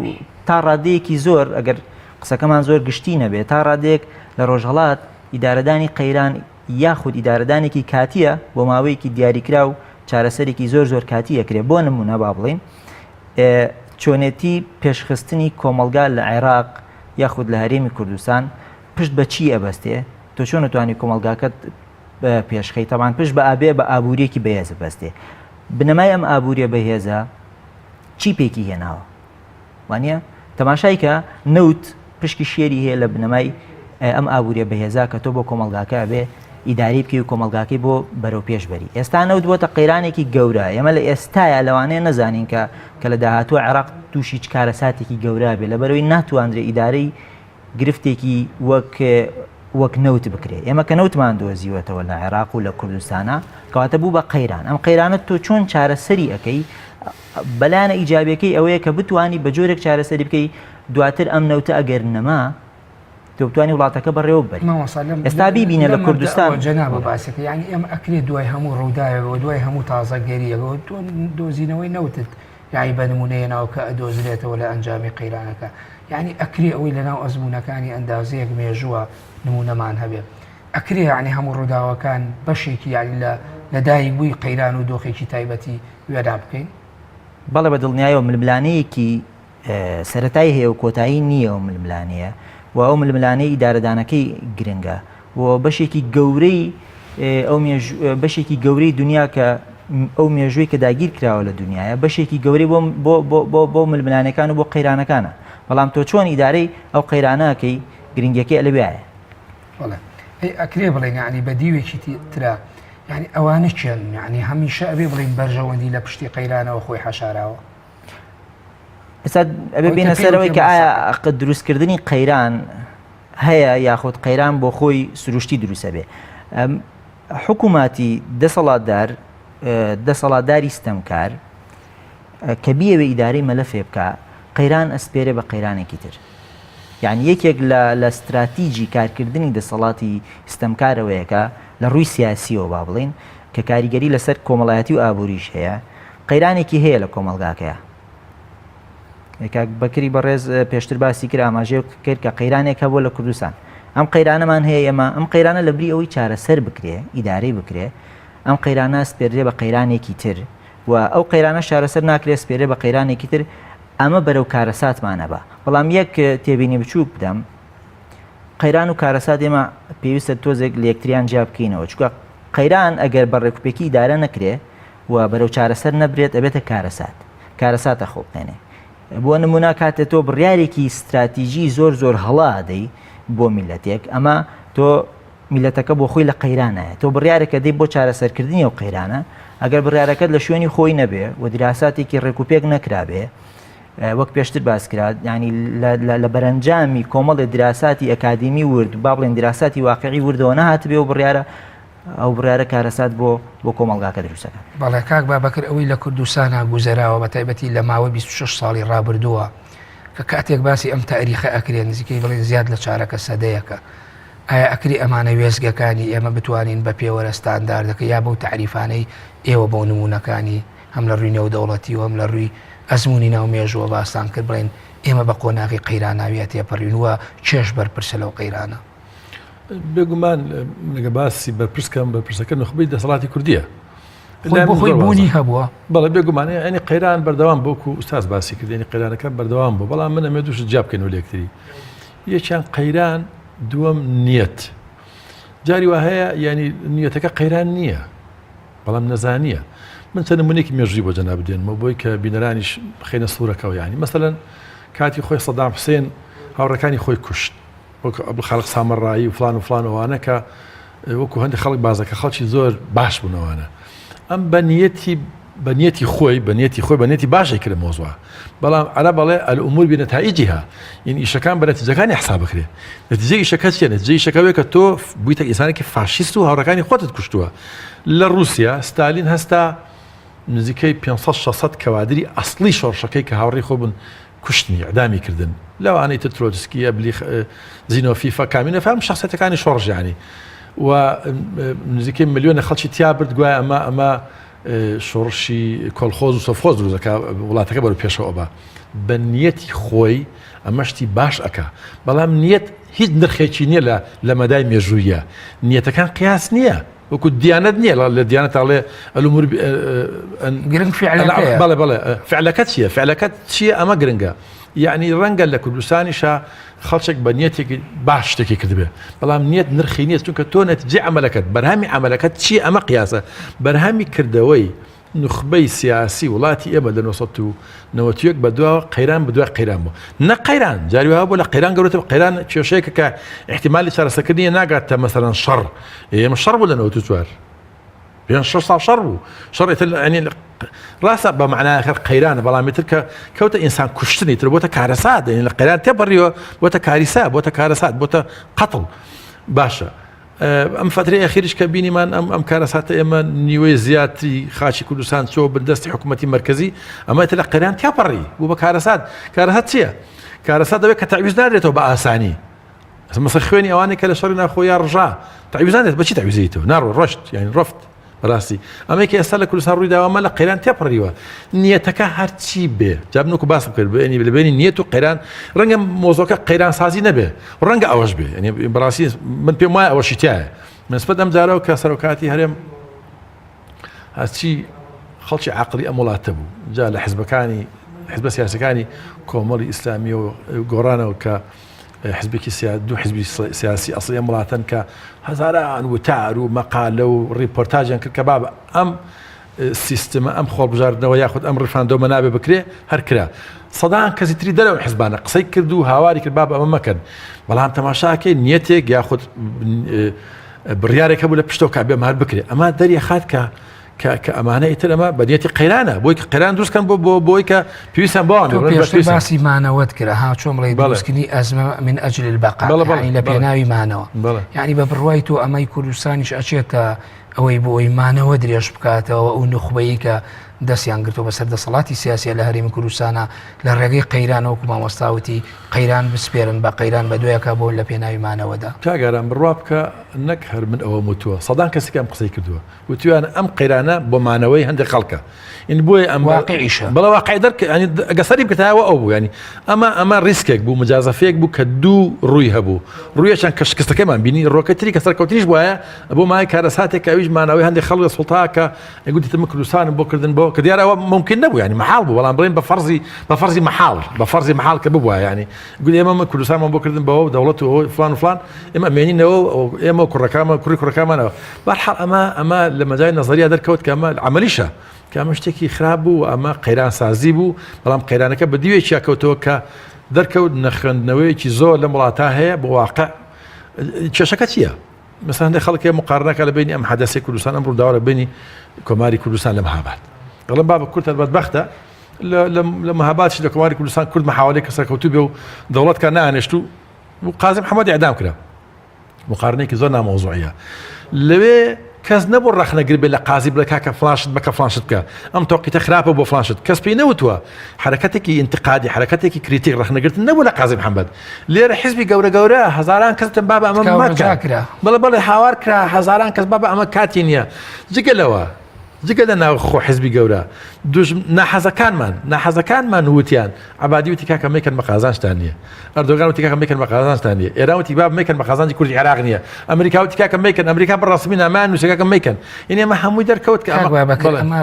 تا ڕادەیەکی زۆر ئەگەر قسەکەمان زۆر گشتی نەبێت تا ڕادەیەک لە ڕۆژهڵات ئیدارەدانی قەیران یاخود ئیدارەدانێکی کاتیە بۆ ماوەیەکی دیاریکرا و چارەسەرێکی زۆر زۆر کاتی ئەکرێ بۆ نمونە با بڵین چۆنێتی پێشخستنی کۆمەلگا لە عێراق یاخود لە هەرێمی کوردستان پشت بە چی ئەبەستێ؟ تۆ چۆن ئەتوانی کۆمەڵگاکەت پێشخەی؟ تەبان پشت بە ئابێ بە ئابووریەکی بەهێز ببەستێ. بنەمای ئەم ئابووریە بەهێزە چی پێکی هێناوە؟ وانە تەماشای کە نەوت پشکی شێری هەیە لە بنەمای ئەم ئابووریە بەهێزا کە تۆ بۆ کۆمەڵگاکە ئەبێ ئیداری بکەی و کۆمەڵگاکەی بۆ بەرەو پێش بەری ئێستا نەوت بۆتە قەیرانێکی گەورە ئێمە لە ئێستایا لەوانەیە نەزانین کە کە لە داهاتوو عێراق تووشی چ کارەساتێکی گەورە بێ لەبەرەوەی ناتواندرێ ئیدارەی گرفتێکی وەک وەک نەوت بکرێت ئێمە کە نەوتمان دۆزیوەتەوە لە عێراق و لە کوردستانە کەواتە بوو بە قەیران ئەم قەیرانە تۆ چۆن چارەسەری ئەەکەی بەلایەنە ئیجابەکەی ئەوەیە کە بتانی بە جۆرێک چارەسەری بکەی دواتر ئەم نەوتە ئەگەر نەما تۆ بتانی وڵاتەکە بەڕێوە بەری ئێستا بیبینە لە کوردستان جەنابە باسەکە یعنی ئێمە ئەکرێت دوای هەموو ڕووداوەوە دوای هەموو تازەگەریەوە تۆ دۆزینەوەی نەوتت یەعنی بە نموونە هێناوە کە ئەدۆزرێتەوە لە ئەنجامی قەیرانەکە یەعنی ئەکرێ ئەوەی لەناو ئەزموونەکانی ئەندازەیەک مێژووە نموونەمان هەبێ ئەکرێ یەعنی هەموو ڕووداوەکان بەشێکی یەعنی لە لەدایک بووی قەیران و دۆخێکی تایبەتی وێنا بکەین؟ بەڵێ بە دڵنیایەوە ململانێیەکی سەرەتای هەیە و کۆتایی نییە ئەو ململانێیە و ئەو ململانێی ئیدارەدانەکەی گرنگە و بەشێکی گەورەی ئەو بەشێکی گەورەی دنیا کە ئەو مێژووی کە داگیر کراوە لە دنیاە بەشێکی گەورەی بۆ بۆ بۆ بۆ ململانەکان و بۆ قەیرانەکانە بەڵام تۆ چۆن ئیدارەی ئەو قەیرانەکەی گرنگەکەی لەوێایە ئەکرێ بڵێن یعنی بە دیوێکی ترا یعنی ئەوانە کێن یعنی هەمیشە ئەبێ بڵین بەرژەوەندی لە پشتی قەیرانەوە خۆی حەشاراوە ئێستا ئەبێ بینە سەرەوەی کە ئایا دروستکردنی قەیران هەیە یاخود قەیران بۆ خۆی سروشتی دروستە بێ حکووماتی دەسەڵاتدار دەسەڵاتداری ستەمکار کە بیەوێ ئیدارەی مەلەفێ بکە قەیران ئەسپێرێ بە قەیرانێکی تر یعنی یەکێک لە لە ستراتیجی کارکردنی دەسەڵاتی ستەمکارەوەیەکە لە ڕووی سیاسیەوە با بڵین کە کاریگەری لەسەر کۆمەڵایەتی و ئابووریش هەیە قەیرانێکی هەیە لە کۆمەڵگاکەیا. کاک بەکری بەڕێز پێشتر باسی کرد ئاماژەی کرد کە قەیرانێک هەبووە لە کوردستان ئەم قەیرانەمان هەیە ئێمە ئەم قەیرانە لە بری ئەوەی چارەسەر بکرێ ئیدارەی بکرێ ئەم قەیرانە سپێردرێ بە قەیرانێکی تر و ئەو قەیرانە چارەسەر ناکرێ سپێرێ بە قەیرانێکی تر ئەمە بەرەو کارەساتمانە بە بەڵام یەک تێبینی بچووک بدەم قەیران و کارەسات ئێمە پێویستە تۆزێک لە یەکتریان جیا بکەینەوە چونکە قەیران ئەگەر بە ڕێکوپێکی ئیدارە نەکرێ و بەرەو چارەسەر نەبرێت ئەبێتە کارەسات کارەسات ئەخوڵقێنێ بۆ نمونە کاتێ تۆ بڕیارێکی ستراتیژی زۆر زۆر هەڵا ئەدەی بۆ میلەتێک ئەمە تۆ. میلەتەکە بۆ خۆی لە قەیرانایە تۆ بڕیارێکە دەی بۆ چارەسەرکردنی ئەو قەیرانە ئەگەر بڕیارەکەت لە شوێنی خۆی نەبێ و دیراساتێکی ڕێکوپێک نەکرابێ وەک پێشتر باس کرا ینی لە بەرەنجامی کۆمەڵی دراساتی ئەکادیمی ورد با بڵێن دراساتی واقعی وردەوە نەهاتبێ و بڕیارە ئەو بڕیارە کارەسات بۆ بۆ کۆمەڵگاکە دروستەکە. بەڵێ کاک بابەکر ئەوەی لە کوردستانا گوزەراوە بە تایبەتی لە ماوەی 26 ساڵی ڕابردووە کە کاتێک باسی ئەم تاریخە ئەکرێ نزیکەی بڵێن زیاد لە چارەکە سەدەیەکە ئایا ئەکری ئەمانە وێستگەکانی ئێمە بتوانین بە پێوەرە ستانداردەکە یا بەو تەعریفانەی ئێوە بۆ نموونەکانی هەم لە ڕووی نێودەوڵەتی و هەم لە ڕووی ئەزموونی ناو مێژووە باستان کرد بڵێن ئێمە بە قۆناغی قەیراناویە تێپەڕین و کێش بەرپرسە لەو قەیرانە؟ بێگومان لەگە باسی بەرپرس کەم بەرپرسەکە نوخبەی دەسەڵاتی کوردیە خۆی بوونی هەبووە بەڵێ بێگومان ینی قەیران بەردەوام بۆکو ئوستاز باسی کردنی قەیرانەکە بەردەوام بوو بەڵام من ئەمێ دووش جیا بکەین و لێکتری یەکیان قەیران دووەم نیەت جاری وا هەیە ینی نیەتەکە قەیران نییە بەڵام نەزانیە من چەند نمونێکی مێژووی بۆ جەناب دێنمەوە بۆی کە بینەرانیش بخەینە سوورەکەەوە ینی مەسەلەن کاتی خۆی سەدام حوسێن هاوڕەکانی خۆی کوشت وەک عەبدولخالق سامەڕایی و فڵان و فڵان ئەوانە کە وەکو هەندێک خەڵک بازەکە خەڵکی زۆر باش بوون ئەوانە ئەم بە نیەتی بە نیەتی خۆی بە نیەتی خۆی بە نیەتی باشی کرد مۆزوع بەڵام عەرەب بەڵێ الامور بنتائجها یعنی ئیشەکان بە نەتیجەکانی حساب بکرێ نەتیجەی ئیشەکە چیە نەتیجەی ئیشەکە وێ کە تۆ بوویتە ئینسانێکی فاشیست و هاوڕەکانی خۆتت کوشتووە لە ڕووسیا ستالین هەستا نزیکەی 500 600 کەوادری ئەسڵی شۆڕشەکەی کە هاوڕێی خۆ بوون کوشتنی، ئیعدامی کردن، لەوانەی تر ترۆتسکی، ئەبلی، زینۆفیفە، کامینۆف هەم شەخسیەتەکانی شۆڕش یانی و نزیکەی ملیۆنە خەڵکی تیا برد گوایە ئەمە ئەمە شۆڕشی کۆلخۆز و سۆفخۆز دروست دەکا وڵاتەکە بەرەو پێشەوە ئەبا بە نیەتی خۆی ئەمە شتی باش ئەکا بەڵام نیەت هیچ نرخێکی نییە لە لە مەدای مێژوویە نیەتەکان قیاس نییە وەکو دیانەت نییە لە دیانەت ئەڵێ الامور گرنگ فعلەکەیە بەڵێ بەڵێ فعلەکە چییە فعلەکە چییە ئەمە گرنگە یعنی ڕەنگە لە کوردستانیشا خەڵچێک بە نیەتێکی باش شتێکی کردبێ بەڵام نیەت نرخی نییە چونکە تۆ نەتیجەی عەمەلەکەت بەرهەمی عەمەلەکەت چییە ئەمە قیاسە بەرهەمی کردەوەی نوخبەی سیاسی وڵاتی ئێمە لە 991 بەدواوە قەیران بەدوای قەیران بوو نە قەیران جاری وها بوو لە قەیران گەورەتر قەیران کێشەیەکە کە احتیمالی چارەسەرکردنی ناگاتە مەسەلەن شەڕ ئێمە شەڕ بوو لە 94 پێنج شەش ساڵ شەڕ بوو شەڕ ئیتر یعنی ڕاستە بە معنای ئاخر قەیرانە بەڵام ئیتر کە کەوتە ئینسان کوشتنی تر بۆتە کارەسات یعنی لە قەیران تێپەڕیوە بۆتە کاریسا بۆتە کارەسات بۆتە قەتڵ باشە ئەم فترەی ئەخیریش کە بینیمان ئەم ئەم کارەساتە ئێمە نیوەی زیاتری خاچی کوردستان چۆ بندەستی حکوومەتی مرکزی ئەمە تر لە قەیران تێپەڕی بوو بە کارەسات کارەسات چییە؟ کارەسات دەبێت کە تەعویز نادرێتەوە بە ئاسانی مەسە خوێنی ئەوانەی کە لە شەڕی ناخۆیا ڕژا تەعویز نادرێت بەچی تەعویزیتەوە ناڕۆ ڕۆشت یعنی ڕفت بەڕاستی ئەمەی کە ئێستا لە کوردستان ڕووی داوە ئەمە لە قەیران تێپەڕیوە نیەتەکە هەرچی بێ جا من وەکو باسم کرد بێنی لە بێنی نیەت و قەیران ڕەنگە مۆزۆکە قەیران سازی نەبێ ڕەنگە ئەوەش بێ یعنی بەڕاستی من پێم وایە ئەوەشی تایە نسبەت ئەم جارەوە کە سەرۆکاتی هەرێم هەرچی خەڵکی عقلی ئەم وڵاتە بوو جا لە حزبەکانی حزبە سیاسەکانی کۆمەڵی ئیسلامی و گۆڕانەوە کە حزبێکی سیا دوو حزبی سیاسی ئەسڵی ئەم وڵاتەن کە هەزاران وتار و مەقالە و ڕیپۆرتاجیان کرد کە بابە ئەم سیستمە ئەم خۆڵبژاردنەوە یاخود ئەم ڕیفراندۆمە نابێ بکرێ هەر کرا سەدان کەسی تری دەرەوە حزبانە قسەی کرد و هاواری کرد باب ئەمە مەکەن بەڵام تەماشاکەی نیەتێک یاخود بڕیارێک هەبوو لە پشتەوە کە بێ مار بکرێ ئەمە دەریەخات کە کە کە ئەمانە ئیتر ئەمە بە نیەتی قەیرانە بۆی کە قەیران دروست کەن بۆ بۆ بۆی کە پێویستیان بەوان تۆ پێشتر باسی مانەوەت کرد ها چۆن بڵێ دروستکردنی ئەزمە من ئەجل البقاء یعنی لە پێناوی مانەوە یعنی بە بڕوای تۆ ئەمەی کوردستانیش ئەچێتە ئەوەی بۆ ئەوی مانەوە درێژ بکاتەوە ئەو نوخبەیە کە دەستیان گرتو بەسەر دەسەڵاتی سیاسیە لە هەرێمی کوردستانە لە ڕێگەی قەیران وەکو مامۆستاوتی قەیران بسپێرن بە قەیران بە دوایەکە بۆ لە پێناوی مانەوەدا. کاک ئارام بڕوا بکە نەک هەر من ئەوەم وتووە سەدان کەسێک ئەم قسەی کردووە وتویانە ئەم قەیرانە بۆ مانەوەی هەندێک خەڵکە یعنی بۆیە ئەم واقعیشە بەڵێ واقع دەرک یعنی ئەگە سەری بکردایەوە ئەو بوو یعنی ئەمە ئەمە ریسکێک بوو مجازەفەیەک بوو کە دوو ڕووی هەبوو ڕوویەکیان کە شکستەکەمان بینی ڕۆکە تری کە سەرکەوتنیش وایە بۆ مای کارەساتێک کە ئەویش مانەوەی هەندێک خەڵک لە سوڵتا کە گوتی تر من کوردستانم بۆ کردن بۆ کە دیارە ئەوە ممکن نەبوو یعنی مەحاڵ بوو بەڵام بڵێن بە فەرزی بە فەرزی مەحاڵ بە فەرزی مەحاڵ کە ببوایە یعنی گوتی ئێمە من کوردستانمان بۆ کردن بەوە دەوڵەت و فلان و فلان ئێمە مێنینەوە ئێمە و کوڕەکانمان کوڕی کوڕەکانمانەوە بەرحاڵ ئەمە ئەمە لە مەجای نەزەریە دەرکەوت کە ئەمە عەمەلیشە کە ئەمە شتێکی خراپ بوو و ئەمە قەیرانسازی بوو بەڵام قەیرانەکە بە دیوێکیا کەوتەوە کە دەرکەوت نەخوێندنەوەیەکی زۆر لەم وڵاتە هەیە بۆ واقع کێشەکە چییە؟ مەسەلەن هەندێک خەڵک هەیە مقارنەکە لە بینی ئەم حەدەسەی کوردستان ئەم ڕووداوە لە بینی کۆماری کوردستان لە مەهاباد دەڵێم بابە کورد هەر بەدبەختە لە مەهابادش لە کۆماری کوردستان کورد محاولەی کە سەرکەوتوو بێ و دەوڵەت کە نانێشت و قازی محەممەد ئیعدام کرا مقارنەیەکی زۆر نامەوزوعیە لەوێ کەس نەبوو ڕەخنەگر بێ لە قازی بڵێ کاکە فلان شت بکە فلان شت بکە ئەم تەوقیتە خراپە بۆ فلان شت کەس پێی نەوتووە حرەکەتێکی ئینتقادی حرەکەتێکی critique ڕەخنەگرتن نەبوو لە قازی محەممەد لێرە حزبی گەورە گەورە هەزاران کەس تن بابە ئەمە مەکە بەڵێ بەڵێ هاوار کرا هەزاران کەس بابە ئەمە کاتی نییە جگە لەوە جگە لە ناوخۆ حزبی گەورە دوژم ناحەزەکانمان ناحەزەکانمان وتیان عەبادی وتی کاکە مەیکەن بە قازانجتان نییە ئەردۆگان وتی کاکە مەیکەن بە قازانجتان نییە ئێران وتی باب مەیکەن بە قازانجی کوردی عێراق نییە ئەمریکا وتی کاکە مەیکەن ئەمریکا بە ڕەسمی نامان نووسێ کاکە مەیکەن یعنی ئەمە هەمووی دەرکەوت کە ئەمە ئەمە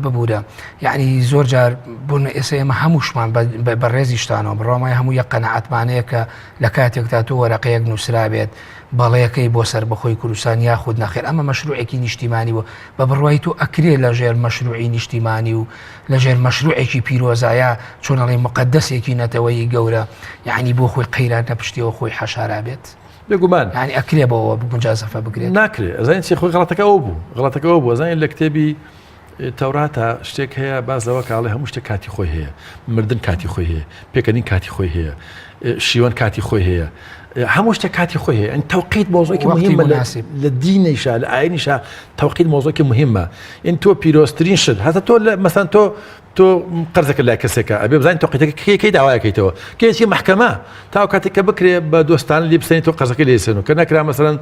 ببوورە یعنی زۆر جار بوون ئێستا ئێمە هەمووشمان بە ڕێزیشتانەوە بڕۆمای هەموو یە قەنەعەتمانەیە کە لە کاتێکدا تۆ وەرەقەیەک نووسرابێت بەڵێکەی بۆ سەربەخۆی کوردستان یاخود نەخێر ئەمە مەشروعێکی نیشتیمانی بوو بە بڕوای تۆ ئەکرێ لە ژێر مەشروعی نیشتیمانی و لە ژێر مەشروعێکی پیرۆزایە چۆن ئەڵێ مقدسێکی نەتەوەیی گەورە یعنی بۆ خۆی قەیران لە پشتیەوە خۆی حەشارا بێت بێگومان یعنی ئەکرێ بەوە مجازەفە بکرێت ناکرێ ئەزانین چی خۆی غەڵەتەکە ئەو بوو غەڵەتەکە ئەو بوو ئەزانین لە کتێبی تەوراتە شتێک هەیە باس لەوە کاڵێ هەموو شتێک کاتی خۆی هەیە مردن کاتی خۆی هەیە پێکەنین کاتی خۆی هەیە شیوەن کاتی خۆی هەیە هەموو شتێک کاتی خۆی هەیە ئەن تەوقیت مۆزۆکی مهمە لە دینیشا لە ئاینیشا تەوقیت مۆزۆکی مهمە ئین تۆ پیرۆزترین شت هەتە تۆ لە مەسەن تۆ تۆ قەرزەکە لای کەسێکە ئەبێ بزانین تۆقیتەکە کەی کەی داوایەکەیتەوە کێچی محکەمە تا کاتێک کە بکرێ بە دۆستان لێ بسێنی تۆ قەرزەکەی لێ سێن و کە نەکرا مەسەلەن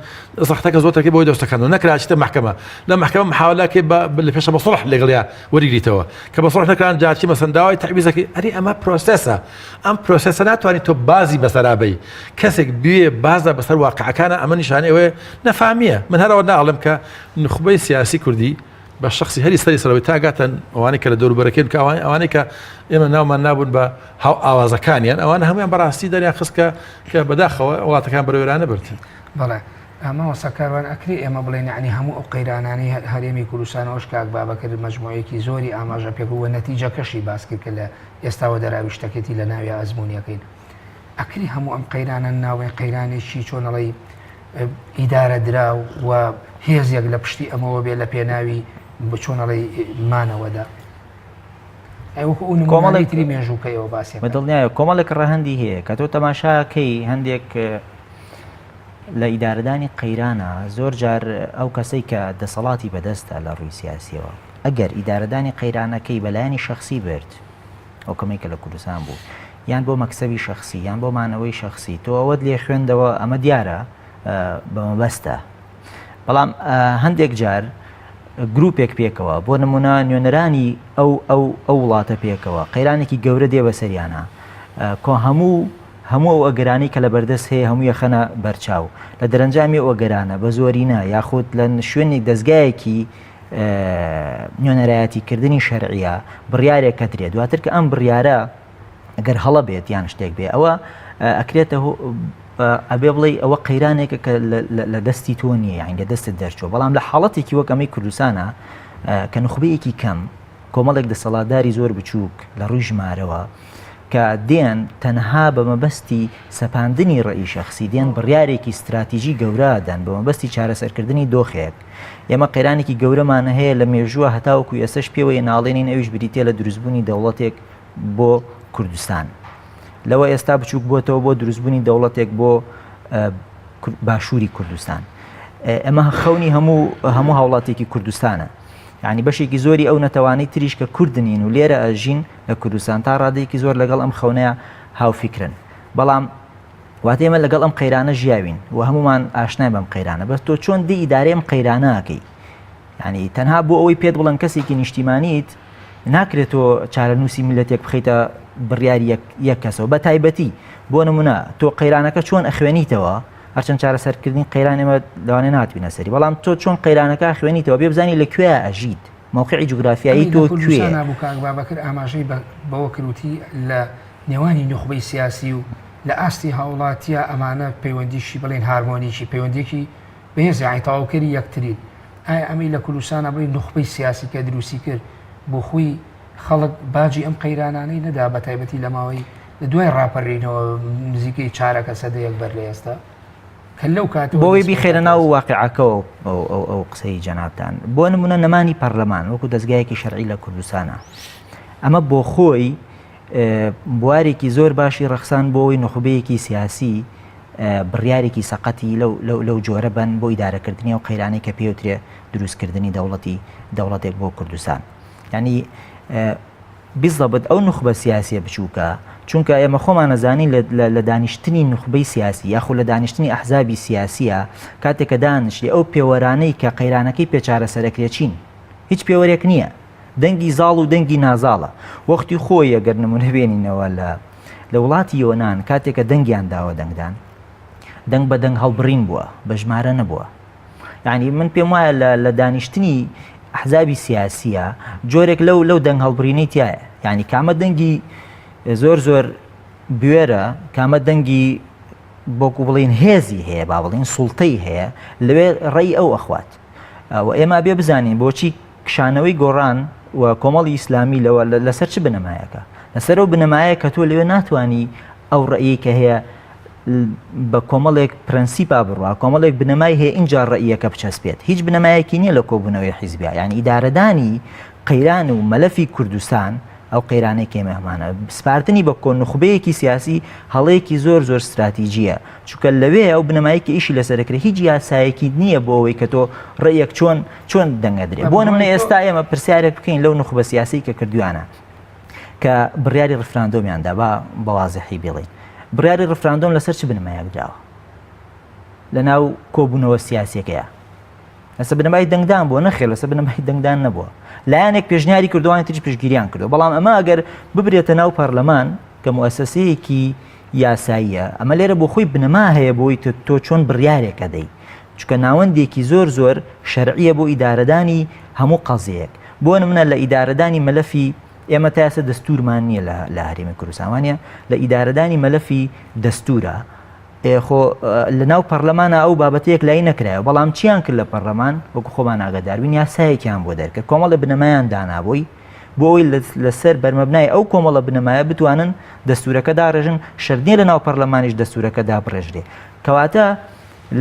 زەختەکە زۆرتەکەی بۆی دۆستەکان و نەکرا چیتە محکەمە لە محکەمە محاولەکەی بە لە پێشە بە سڵح لەگەڵیا وەریگریتەوە کە بە سڵح نەکران جاچی مەسەن داوای تەعویزەکەی ئەری ئەمە process ە ئەم process ە ناتوانێت تۆ بازی بەسەرا بەی کەسێک بێ بازە بەسەر واقعەکانە ئەمە نیشانەی ئەوەیە نەفامیە من هەرەوە ناڵێم کە نوخبەی سیاسی کوردی بە شخصی هەری سەری سەرەوەی تا گاتە ئەوانەی کە لە دەوروبەرەکەین کە ئەوانەی کە ئێمە ناومان نابوون بە هاو ئاوازەکانیان ئەوانە هەمویان بەڕاستی دەریان خست کە کە بەداخەوە وڵاتەکان بەرەوێرانە برد. بەڵێ مامۆستا کاروان ئەکرێ ئێمە بڵێین یەعنی هەموو ئەو قەیرانانەی هەرێمی کوردستان ئەوەش کاک بابەکر مەجموعەیەکی زۆری ئاماژە پێ بوو و نەتیجەکەشی باس کرد کە لە ئێستاوە دەراویشتەکێتی لە ناویا ئەزموونیەکەین ئەکری هەموو ئەم قەیرانە ناوەی قەیرانێکی چۆنەڵی ئیدارە دراو و هێزێک لە پشتی ئەمەوە بێ لە پێناوی چۆنەڵی مانەوەدا کۆمەڵێک تری مێژووکەیەوە باسی بە دڵنیایە کۆمەڵێک ڕەهەندی هەیە کە تۆ تەماشاکەی هەندێک لە ئیدارەدانی قەیرانە زۆر جار ئەو کەسەی کە دەسەڵاتی بەدەستە لە ڕووی سیاسیەوە ئەگەر ئیدارەدانی قەیرانەکەی بەلایەنی شخصی برد ئەو کەمەی کە لە کوردستان بوو یان بۆ مەکسەبی شخصی یان بۆ مانەوەی شخصی تۆ ئەوەت لێ خوێندەوە ئەمە دیارە بە مەبەستە بەڵام هەندێک جار گروپێک پێکەوە بۆ نمونە نوێنەرانی ئەو ئەو ئەو وڵاتە پێکەوە قەیرانێکی گەورە دێ بەسەریانە کۆ هەموو هەموو ئەو ئەگەرانەی کە لە بەردەست هەیە هەمووی ئەخەنە بەرچاو لە دەرەنجامی ئەو ئەگەرانە بە زۆرینە یاخود لە شوێنێک دەزگایەکی نوێنەرایەتی کردنی شەرعیە بڕیارێک کە درێ دواتر کە ئەم بڕیارە ئەگەر هەڵە بێت یان شتێک بێ ئەوە ئەکرێتە ئەبێ بڵێ ئەوە قەیرانێکە کە لە دەستی تۆ نییە یان لە دەستت دەرچوە بەڵام لە حاڵەتێکی وەک ئەمەی کوردستانە کە نخبەیەکی کەم کۆمەڵێک دەسەڵاتداری زۆر بچووک لە ڕووی ژمارەوە کە دێن تەنها بە مەبەستی سەپاندنی ڕەئی شەخسی دێن بڕیارێکی ستراتیژی گەورە ئەدەن بە مەبەستی چارەسەرکردنی دۆخێک. ئێمە قەیرانێکی گەورەمان هەیە لە مێژووە هەتاوەکو ئێستەش پێوەی ناڵێنین ئەویش بریتیە لە دروستبوونی دەوڵەتێک بۆ کوردستان. لەوە ئێستا بچووک بۆتەوە بۆ دروستبوونی دەوڵەتێک بۆ باشووری کوردستان. ئەمە خەونی هەموو هەموو هاوڵاتێکی کوردستانە. یعنی بەشێکی زۆری ئەو نەتەوانەی تریش کە کوردنین و لێرە ئەژین لە کوردستان تا ڕادەیەکی زۆر لەگەڵ ئەم خەونەیە هاوفیکرن بەڵام واتە ئێمە لەگەڵ ئەم قەیرانە ژیاوین و هەمومان ئاشنای بەم قەیرانە بەس تۆ چۆن دی ئیدارەی ئەم قەیرانەکەی ینی تەنها بۆ ئەوەی پێت بڵێن کەسێکی نیشتیمانیت ناکرێت تۆ چارەنووسی میلەتێک بخیتە بڕیاری یەک کەسەوە بە تایبەتی بۆ نمونە تۆ قەیرانەکە چۆن ئەخوێنیتەوە هەرچەند چارەسەرکردنی قەیران ئێمە لەوانەیە ناتبینە سەری بەڵام تۆ چۆن قەیرانەکە خوێنیتەوە بێ بزانی لە کوێ ئەژیت مەوقعی جوگرافیایی تۆ کوێیە؟ بوو کاک بابەکر ئاماژەی بەوە کرد وتی لە نێوانی نوخبەی سیاسی و لە ئاستی هاوڵاتیە ئەمانە پەیوەندیشی بڵێن هارمۆنیکی پەیوەندیەکی بەهێز یانی تەواوکەری یەکترین ئایا ئەمەی لە کوردستانە بڵێن نوخبەی سیاسی کە دروستی کرد بۆ خۆی خەڵک باجی ئەم قەیرانانەی نەدا بە تایبەتی لە ماوەی لە دوای ڕاپەرینەوە نزیکەی چارەکە سەدەیەک بەر لە ئێستا. کە لەو کاتەوە بۆی دەست بیخەینە ناو پێکاتەوە. واقیعەکەوە ئەو ئەو ئەو قسەی جەنابتان بۆ نمونە نەمانی پەرلەمان وەکو دەزگایەکی شەرعی لە کوردستانە ئەمە بۆ خۆی بوارێکی زۆر باشی ڕەخسان بۆ ئەوەی نوخبەیەکی سیاسی بڕیارێکی سەقەتی لەو لەو لەو جۆرە بەن بۆ ئیدارەکردنی ئەو قەیرانەی کە پێوترێ دروستکردنی دەوڵەتی دەوڵەتێک بۆ کوردستان یعنی بیزەبت ئەو نوخبە سیاسیە بچووکە چونکە ئێمە خۆمان ئەزانین لە دانیشتنی نوخبەی سیاسی یاخود لە دانیشتنی ئەحزابی سیاسیە کاتێک کە دانیشتی ئەو پێوەرانەی کە قەیرانەکەی پێ چارەسەرەکرێ چین؟ هیچ پێوەرێک نییە دەنگی زاڵ و دەنگی نازاڵە وەختی خۆی ئەگەر نمونە بێنینەوە لە لە وڵاتی یۆناان کاتێک کە دەنگیان داوە دەنگدان دەنگ بە دەنگ هەڵبڕین بووە بە ژمارە نەبووە یعنی من پێم وایە لە دانیشتنی ئەحزابی سیاسیە جۆرێک لەو لەو دەنگ هەڵبڕینەی تایە یعنی کامە دەنگی زۆر زۆر بوێرە کامە دەنگی بۆکو بڵین هێزی هەیە با بڵین سوڵتەی هەیە لەوێ ڕێی ئەو ئەخوات و ئێمە بێ بزانین بۆچی کشانەوەی گۆڕان و کۆمەڵی ئیسلامی لەوە لەسەر چ بنەمایەکە لەسەر ئەو بنەمایە کە تۆ لەوێ ناتوانانی ئەو ڕێی کە هەیە بە کۆمەڵێک پرەنسیپا بڕوا، کۆمەڵێک بنەمای هەیە ئینجا ڕەئیەکە بچەسپێت، هیچ بنەمایەکی نییە لە کۆبوونەوەی حیزبیا، یانی ئیدارەدانی قەیران و مەلەفی کوردستان، ئەو قەیرانەی کە ئێمە هەمانە، سپاردنی بە کۆ نوخبەیەکی سیاسی هەڵەیەکی زۆر زۆر ستراتیجییە، چونکە لەوێ ئەو بنەمایەی کە ئیشی لەسەر دەکرێت هیچ یاسایەکی نییە بۆ ئەوەی کە تۆ ڕەئیەک چۆن چۆن دەنگەدرێ. بۆ نمونە ئێستا ئێمە پرسیارێک بکەین لەو نوخبە سیاسیەی کە کردویانە، کە بڕیاری ڕفراندۆمیان دا با بە وازحی بیڵێین بڕیاری ڕفراندۆم لەسەر چ بنەمایەک دراوە لە ناو کۆبوونەوە سیاسیەکەیە لەسەر بنەمای دەنگدان بووە نەخێر لەسەر بنەمای دەنگدان نەبووە لایەنێک پێشنیاری کردووانی تریش پشتگیریان کردو بەڵام ئەمە ئەگەر ببرێتە ناو پەرلەمان کە موسسەیەکی یاساییە ئەمە لێرە بۆ خۆی بنەما هەیە بۆی تۆ چۆن بڕیارێکە دەی چونکە ناوەندێکی زۆر زۆر شەرعیە بۆ ئیدارەدانی هەموو قەزیەیەک بۆ نمونە لە ئیدارەدانی مەلەفی ئێمە تا ئێستا دەستورمان نییە لە لە هەرێمی کوردستان وانە لە ئیدارەدانی مەلەفی دەستورە خۆ لە ناو پەرلەمانە ئەو بابەتەیەک لای نەکرایەوە بەڵام چیان کرد لە پەرلەمان وەکو خۆمان ئاگاداربین یاسایەکیان بۆ دەرکرد کۆمەڵە بنەمایان دانابووی بۆ ئەوەی لەسەر بەرمەبنای ئەو کۆمەڵە بنەمایە بتوانن دەستورەکە داڕێژن شەرت نییە لە ناو پەرلەمانیش دەستورەکە دابڕێژرێ کەواتە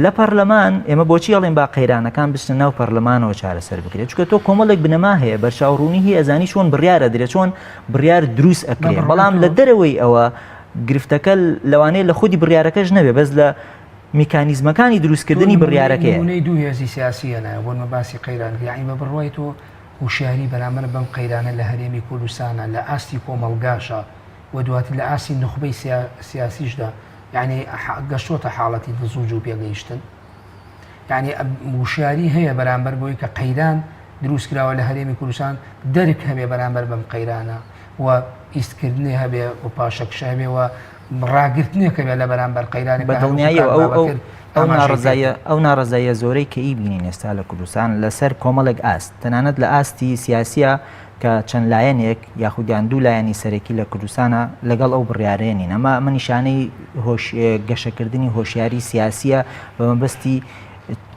لە پەرلەمان ئێمە بۆچی ئەڵێن با قەیرانەکان بچنە ناو پەرلەمانەوە چارەسەر بکرێت چونکە تۆ کۆمەڵێک بنەما هەیە بەرچاو ڕوونی هەیە ئەزانی چۆن بڕیار ئەدرێت چۆن بڕیار دروست ئەکرێ بەڵام لە دەرەوەی ئەوە گرفتەکە لەوانەیە لە خودی بڕیارەکەش نەبێ بەس لە میکانیزمەکانی دروستکردنی بڕیارەکەیە. نمونەی دوو هێزی سیاسی هێنایە بۆ نمە باسی قەیران کرد یانی بە بڕوای تۆ هوشیاری بەرامبەر بەم قەیرانە لە هەرێمی کوردستانە لە ئاستی کۆمەڵگاشا و دواتر لە ئاستی نوخبەی سیاسیشدا یانی گەشتۆتە حاڵەتی نزوج و پێگەیشتن یعنی وشیاری هەیە بەرامبەر بۆی کە قەیران دروست کراوە لە هەرێمی کوردستان دەرک هەبێ بەرامبەر بەم قەیرانە و ئیستکردنی هەبێ و پاشەکشە هەبێ و ڕاگرتنێک هەبێ لە بەرامبەر قەیرانی بە دڵنیاییەوە ئەو ئەو ئەو ناڕەزاییە ئەو ناڕەزاییە زۆرەی کە ئیبینین ئێستا لە کوردستان لەسەر کۆمەڵێک ئاست تەنانەت لە ئاستی سیاسیە کە چەند لایەنێک یاخود یان دوو لایەنی سەرەکی لە کوردستانە لەگەڵ ئەو بڕیارەیە نین ئەمە ئەمە نیشانەی هۆش گەشەکردنی هۆشیاری سیاسیە بە مەبەستی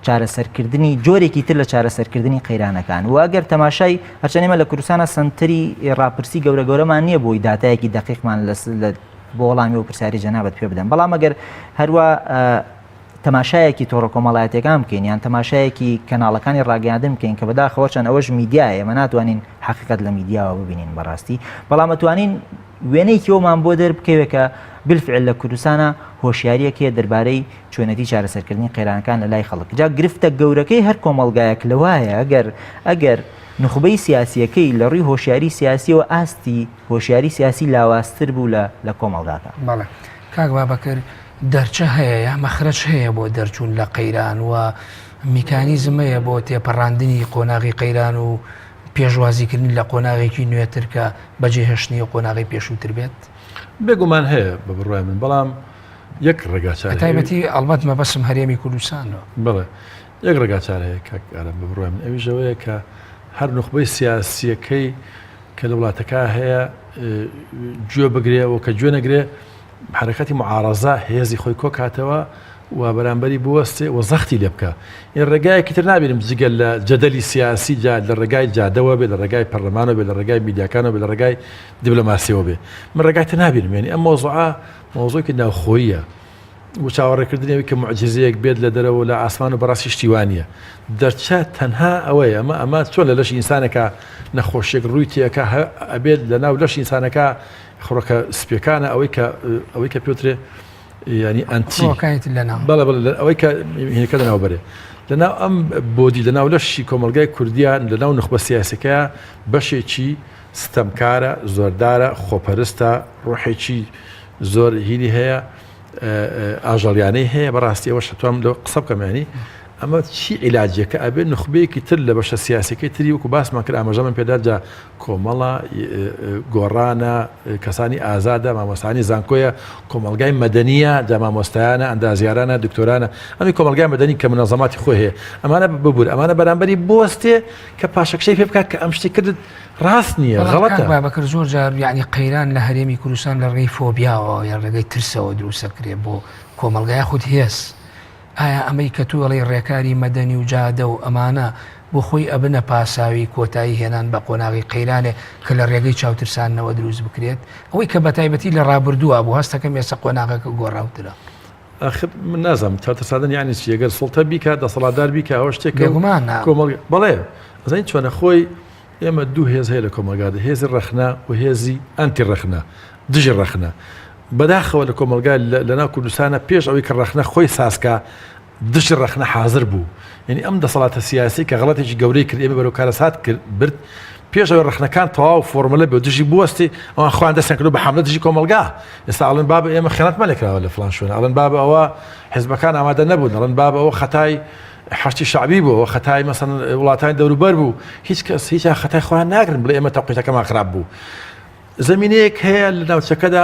چارەسەرکردنی جۆرێکی تر لە چارەسەرکردنی قەیرانەکان و ئەگەر تەماشای هەرچەند ئێمە لە کوردستانە سەنتەری ڕاپرسی گەورە گەورەمان نییە بۆی داتایەکی دەقیقمان لە بۆ وەڵامی ئەو پرسیاری جەنابت پێ بدەم بەڵام ئەگەر هەروە تەماشایەکی تۆڕە کۆمەڵایەتیەکان بکەین یان تەماشایەکی کەناڵەکانی ڕاگەیاندن بکەین کە بەداخەوە چەند ئەوەش میدیایە ئێمە ناتوانین حەقیقەت لە میدیاوە ببینین بەڕاستی بەڵام ئەتوانین وێنەیەکی ئەومان بۆ دەربکەوێت کە بالفعل لە کوردستانە هۆشیاریەک هەیە دەربارەی چۆنێتی چارەسەرکردنی قەیرانەکان لە لای خەڵک جا گرفتە گەورەکەی هەر کۆمەڵگایەک لەوایە ئەگەر ئەگەر نوخبەی سیاسیەکەی لە ڕووی هۆشیاری سیاسیەوە ئاستی هۆشیاری سیاسی لاوازتر بوو لە لە کۆمەڵگاکە. بەڵێ کاک بابەکر دەرچە هەیە یا مەخرەج هەیە بۆ دەرچوون لە قەیران و میکانیزم هەیە بۆ تێپەڕاندنی قۆناغی قەیران و پێشوازیکردنی لە قۆناغێکی نوێتر کە بەجێهێشتنی ئەو قۆناغەی پێشووتر بێت؟ بێگومان هەیە بە بڕوای من بەڵام یەک ڕێگاچارە بە تایبەتی ئەڵبەت مەبەستم هەرێمی کوردستانە. بەڵێ یەک ڕێگاچارە هەیە کاک ئارام بە بڕوای من ئەویش ئەوەیە کە هەر نوخبەی سیاسییەکەی کە لە وڵاتەکە هەیە گوێ بگرێ و کە گوێ نەگرێ حەرەکەتی معارەزە هێزی خۆی کۆکاتەوە و بەرامبەری بوەستێ و زەختی لێ بکا. یعنی ڕێگایەکی تر نابینم جگە لە جەدەلی سیاسی جا لە ڕێگای جادەوە بێ لە ڕێگای پەرلەمانەوە بێ لە ڕێگای میدیاکانەوە بێ لە ڕێگای دیبلۆماسیەوە بێ من ڕێگای تر نابینم یعنی ئەم مەوزوعە مەوزوعێکی ناوخۆییە. و چاوەڕێکردنی ئەوەی کە موعجیزەیەک بێت لە دەرەوە لە ئاسمان و بەڕاستی شتی وا نییە دەرچە تەنها ئەوەیە ئەمە ئەمە چۆن لە لەشی ئینسانێکا نەخۆشیێک ڕووی تێکا ئەبێت لە ناو لەشی ئینسانەکە خڕۆکە سپیەکانە ئەوەی کە ئەوەی کە پێوترێ ینی ئەنتی بەڵێ بەڵێ ئەوەی کە هینەکە لەناو بەرێ لەناو ئەم بۆدی لەناو لەشی کۆمەلگای کوردیان لەناو نخبە سیاسەکە بەشێکی ستەمکارە زۆردارە خۆپەرستە ڕۆحێکی زۆر هینی هەیە ئاژەڵیانەی هەیە بەڕاستی ئەوەش توام لەوە قسە بکەم ینی ئەمە چی عیلاجێکە ئەبێ نخبەیەکی تر لە بەشە سیاسەکەی تری وەکو باسمان کرد ئاماژەمان پێدا جا کۆمەڵە گۆڕانە کەسانی ئازادە مامۆستانی زانکۆیە کۆمەلگای مەدەنیە جا مامۆستایانە ئەندازیارانە دکتۆرانە ئەمی کۆمەلگای مەدەنی کە منەزەماتی خۆی هەیە ئەمانە ببور ئەمانە بەرامبەری بۆستێ کە پاشەکشەی پێ بکات کە ئەم شتی کردت ڕاست نییە غەڵەتە. بابەکر زۆر جار یعنی قەیران لە هەرێمی کوردستان لە ڕێی فۆبیاوە یان ڕێگەی ترسەوە دروستەکرێ بۆ کۆمەڵگا یاخود هێز ئایا ئەمەی کە تۆ ئەڵێی ڕێکاری مەدەنی و جادە و ئەمانە بۆ خۆی ئەبنە پاساوی کۆتایی هێنان بە قۆناغی قەیرانێ کە لە ڕێگەی چاوترساندنەوە دروست بکرێت ئەوەی کە بەتایبەتی لە ڕابردووە بوو هەستەکەم ئێستا قۆناغەکە گۆڕاوترە. ئاخر من نازانم چاوترساندن یعنی چی ئەگەر سوڵتە بیکا دەسەڵاتدار بیکا ئەوە شتێکە بێگومان نا. کۆمەڵگە بەڵێ ئەزانی چۆنە خۆی ئێمە دوو هێز هەیە لە کۆمەڵگادا هێزی ڕەخنە و هێزی ئەنتی ڕەخنە دژی ڕەخنە بەداخەوە لە کۆمەڵگا لەناو کوردستانە پێش ئەوەی کە ڕەخنە خۆی سازکا دژی ڕەخنە حاضر بوو یعنی ئەم دەسەڵاتە سیاسی کە غەڵەتێکی گەورەی کرد ئێمە بەرەو کارەسات کرد برد پێش ئەوەی ڕەخنەکان تەواو فۆرمەلە بێ و دژی بوەستی ئەوان خۆیان دەستیان کردو بە حەملە دژی کۆمەڵگا ئێستا ئەڵێن بابە ئێمە خیانەتمان لێکراوە لە فڵان شوێن ئەڵێن بابە ئەوە حزبەکان ئامادە نەبوون ئەڵێن بابە ئەوە خەتای حەشتی شعبی بوو ئەوە خەتای مەسەن وڵاتانی دەوروبەر بوو هیچ کەس هیچ خەتای خۆیان ناگرن بڵێ ئێمە تەوقیتەکەمان خراپ بوو زمینەیەک هەیە لە ناوچەکەدا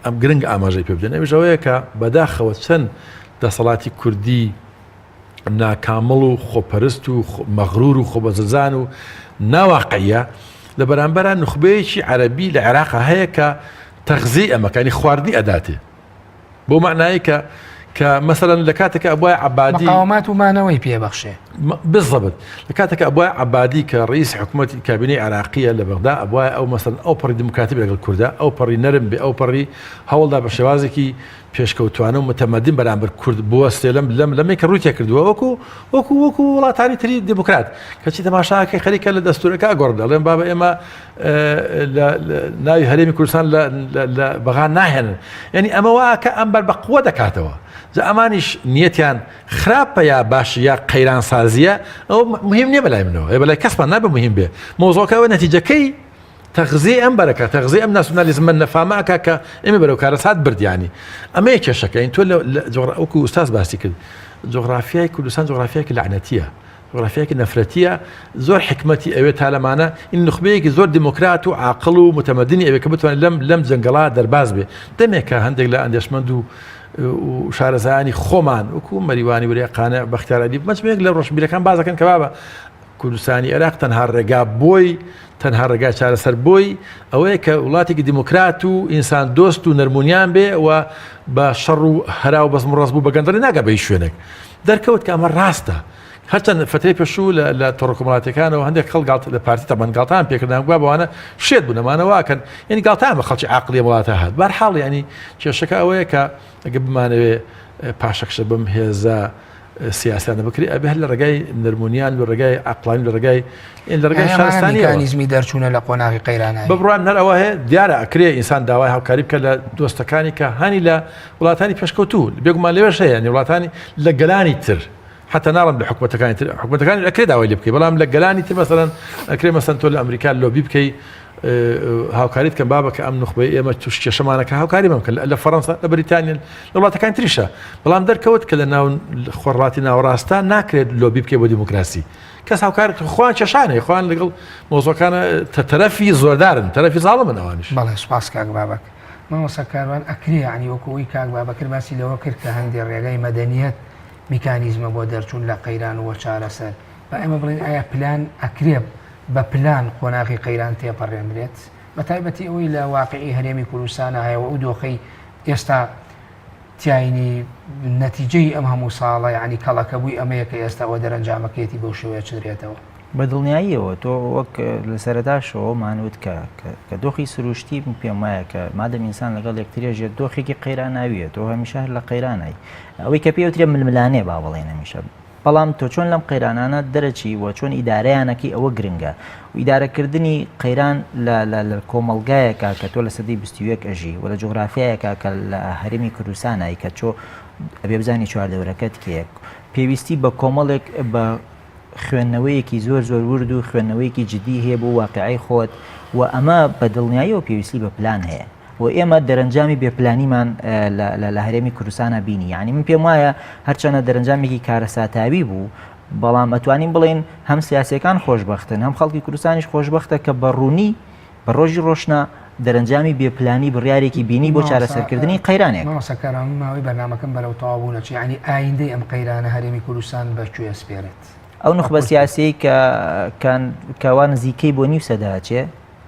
ئەم گرنگ ئاماژەی پێ بدەن ئەویش ئەوەیە کە بەداخەوە چەند دەسەڵاتی کوردی ناکامڵ و خۆپەرست و مەغرور و خۆبەزلزان و ناواقعیە لە بەرامبەرا نوخبەیەکی عەرەبی لە عێراقا هەیە کە تەغزیەی ئەمەکانی خواردنی ئەداتێ بۆ معنایی کە کە مەسەلەن لە کاتێکە ئەبوای عەبادی مقاومات و مانەوەی پێبەخشێ بالضبط لە کاتێکە ئەبوای عەبادی کە ڕئیس حکوومەتی کابینەی عێراقیە لە بەغدا ئەبوای ئەو مەسەلەن ئەو پەڕی دیموکراتی لەگەڵ کوردە ئەو پەڕی نەرم بێ ئەو پەڕی هەوڵدا بە شێوازێکی پێشکەوتوانە و متمدن بەرامبەر کورد بوەستێ لەم لەم لەمەی کە ڕووی تێکردووە وەکو وەکو وەکو وڵاتانی تری دیموکرات کەچی تەماشاکەی خەریکە لە دەستورەکە گۆڕ دەڵێن بابە ئێمە لە ناوی هەرێمی کوردستان لە بەغا ناهێنن یعنی ئەمە واکە ئەم بەر بە قووە دەکاتەوە جا ئەمانیش نیەتیان خراپە یا باش یا قەیرانسازیە ئەو مهم نییە بەلای منەوە بەلای کەسمان نابێ مهم بێ مۆزۆکەوە نەتیجەکەی تەغزیەی ئەم بەرەکە، تەغزیەی ئەم ناسیونالیزمە نەفامە ئەکا کە ئێمەی بەرەو کارەسات برد یانی ئەمەیە کێشەکە یانی تۆ لە جۆغرا وەکو ئوستاز باسی کرد جۆغرافیای کوردستان جۆغرافیایەکی لەعنەتیە جۆغرافیایەکی نەفرەتیە زۆر حکمەتی ئەوێ تا لەمانە این نخبەیەکی زۆر دیموکرات و عاقڵ و متەمەدنی ئەوێ کە بتوانێت لەم لەم جەنگەڵا دەرباز بێ دەمێکە هەندێک لە ئەندێشمەند و و شارەزایانی خۆمان وەکو مەریوانی وریا قانع بەختیار عەلی مەجموعەیەک لە ڕۆشنبیرەکان باس دەکەن کە بابە کوردستانی عێراق تەنها ڕێگا بۆی، تەنها ڕێگای چارەسەر بۆی ئەوەیە کە وڵاتێکی دیموکرات و ئینسان دۆست و نەرمونیان بێ و بە شەڕ و هەرا و بەزم و ڕەزم و بە گەندەڵی ناگا بە هیچ شوێنێک. دەرکەوت کە ئەمە ڕاستە. هەرچەند فترەی پێشوو لە لە تۆڕە کۆمەڵاتیەکانەوە هەندێک خەڵک گاڵتە لە پارتی تەبەن گاڵتەیان پێکردن گوا بەوانە شێت بوون ئەمانە واکەن یعنی گاڵتەیان بە خەڵکی عاقڵی ئەم وڵاتە هات بەرحاڵ یعنی کێشەکە ئەوەیە کە ئەگەر بمانەوێ پاشەکشە بەم هێزە سیاسیانە بکرێ ئەبێ هەر لە ڕێگای نەرمونیان لە ڕێگای عەقڵانی لە ڕێگای لە ڕێگای شارستانی میکانیزمی دەرچوونە لە قۆناغی قەیرانە بە بڕوام هەر ئەوە هەیە دیارە ئەکرێ ئینسان داوای هاوکاری بکە لە دۆستەکانی کە هانی لە وڵاتانی پێشکەوتوو بێگومان لەوێش هەیە یعنی وڵاتانی لە گەلانی تر حتی ناڵم لە حکومەتەکانی تر حکومەتەکانی ئەکرێ داوای لێ بکەی بەڵام لە گەلانی تر مەسەلەن ئەکرێ مەسەن تۆ لە ئەمریکا لۆبی بکەی هاوکاریت کەم بابە کە ئەم نوخبەی ئێمە توش کێشەمانە کە هاوکاری بم کە لە فەڕەنسا لە بەریتانیا لە وڵاتەکانی تریشە بەڵام دەرکەوت کە لە ناو خۆڕاتی ناوەڕاستە ناکرێت لۆبی بکەی بۆ دیموکراسی کەس هاوکار خۆیان کێشانەیە خۆیان لەگەڵ مۆزۆکانە تەرەفی زۆردارن تەرەفی زاڵمن ئەوانیش. بەڵێ سوپاس کاک بابەک. مامۆستا کاروان ئەکرێ یانی وەکو ئەوەی کاک بابەکر باسی لەوە کرد کە هەندێ ڕێگای مەدەنیەت میکانیزمە بۆ دەرچوون لە قەیران و چارەسەر با ئێمە بڵێین ئایا پلان ئەکرێ بە پلان قۆناغی قەیران تێپەڕێنرێت؟ بە تایبەتی ئەوەی لە واقعی هەرێمی کوردستانا هەیە و ئەو دۆخەی ئێستا تیاینی نەتیجەی ئەم هەموو ساڵە یعنی کەڵەکەبووی ئەمەیە کە ئێستا ئەوە دەرەنجامەکەیەتی بەو شێوەیە چنرێتەوە. بە دڵنیاییەوە تۆ وەک لە سەرەتاشەوە مانوت کە کە دۆخی سروشتی من پێم وایە کە مادەم ئینسان لەگەڵ یەکترێ ژێر دۆخێکی قەیراناویە تۆ هەمیشە هەر لە قەیرانای ئەوەی کە پێوترێ ململانێ با بڵێن هەمیشە بەڵام تۆ چۆن لەم قەیرانانە دەرەچی و چۆن ئیدارەیانەکەی ئەوە گرنگە و ئیدارەکردنی قەیران لە لە کۆمەڵگایەکە کە تۆ لە سەدەی 21 ئەژی و لە جوگرافیایەکە کە لە هەرێمی کوردستانایی کە چۆ ئەبێ بزانی چواردەورەکەت کێیە پێویستی بە کۆمەڵێک بە خوێندنەوەیەکی زۆر زۆر ورد و خوێندنەوەیەکی جدی هەیە بۆ واقعی خۆت و ئەمە بە دڵنیاییەوە پێویستی بە پلان هەیە و ئێمە دەرەنجامی بێپلانیمان لە هەرێمی کوردستانە بینی یعنی من پێم وایە هەرچەنە دەرەنجامێکی کارەساتاوی بوو بەڵام ئەتوانین بڵێن هەم سیاسەکان خۆشببختن هەم خەڵکی کوردستانیش خۆشببختە کە بە ڕوونی بە ڕۆژی ڕۆشنا دەرەنجامی بێپلانی بڕیارێکی بینی بۆ چارەسەرکردنی قەیرانێک. مامۆستا کاروان من ماوەی بەرنامەکەم بەرەو تەواو بوون ئەچێ یانی ئایندەی ئەم قەیرانە هەرێمی کوردستان بە کوێ ئەسپێرێت؟ ئەو نوخبە سیاسیەی کە کە وا نزیکەی بۆ نیو سەدە ئەچێ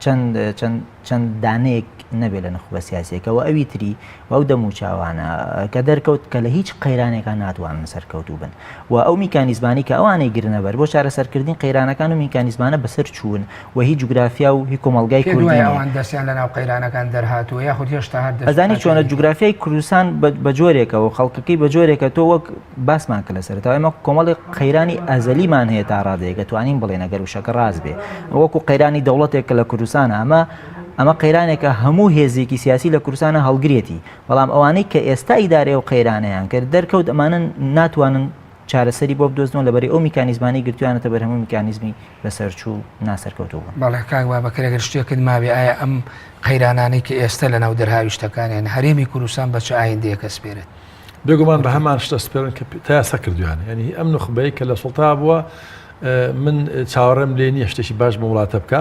چەند چەند چەند دانەیەک نەبێ لە نوخبە سیاسیەکە و ئەوی تری و ئەو دەموچاوانە کە دەرکەوت کە لە هیچ قەیرانێکا ناتوانن سەرکەوتوو بن و ئەو میکانیزمانەی کە ئەوانەی گرنە بەر بۆ چارەسەرکردنی قەیرانەکان و میکانیزمانە بەسەر چوون و هی جوگرافیا و هی کۆمەڵگای پێت کوردی وایە نییە. ئەوان دەستیان لەناو قەیرانەکان دەرهاتووە یاخود هێشتا هەر دەست و ئەزانی چۆنە پاکیان نییە؟ جوگرافیای کوردستان بە جۆرێکە و خەڵکەکەی بە جۆرێکە تۆ وەک باسمان کرد لە سەرەتاوە ئێمە کۆمەڵێک قەیرانی ئەزەلیمان هەیە تا ڕادەیەک ئەتوانین بڵێین ئەگەر وشەکە ڕاست بێ وەکو قەیرانی دەوڵەتێک کە لە کوردستانە ئەمە ئەمە قەیرانێکە هەموو هێزێکی سیاسی لە کوردستانە هەڵگرێتی بەڵام ئەوانەی کە ئێستا ئیدارەی ئەو قەیرانەیان کرد دەرکەوت ئەمانە ناتوانن چارەسەری بۆ بدۆزنەوە لەبەری ئەو میکانیزمانەی گرتویانەتە بەر هەموو میکانیزمی بەسەرچوو ناسەرکەوتوو بوون. بەڵێ کاک بابەکر ئەگەر شتێکت مابێ ئایا ئەم قەیرانانەی کە ئێستا لەناو دەرهاویشتەکانیان هەرێمی کوردستان بە چ ئایندەیەک ئەسپێرێت؟ بێگومان بە هەمان شت ئەسپێرن کە تا ئێستا کردویانە یعنی ئەم نوخبەی کە لە سوڵتا بووە من چاوەڕێم لێ نییە شتێکی باش بۆ وڵاتە بکە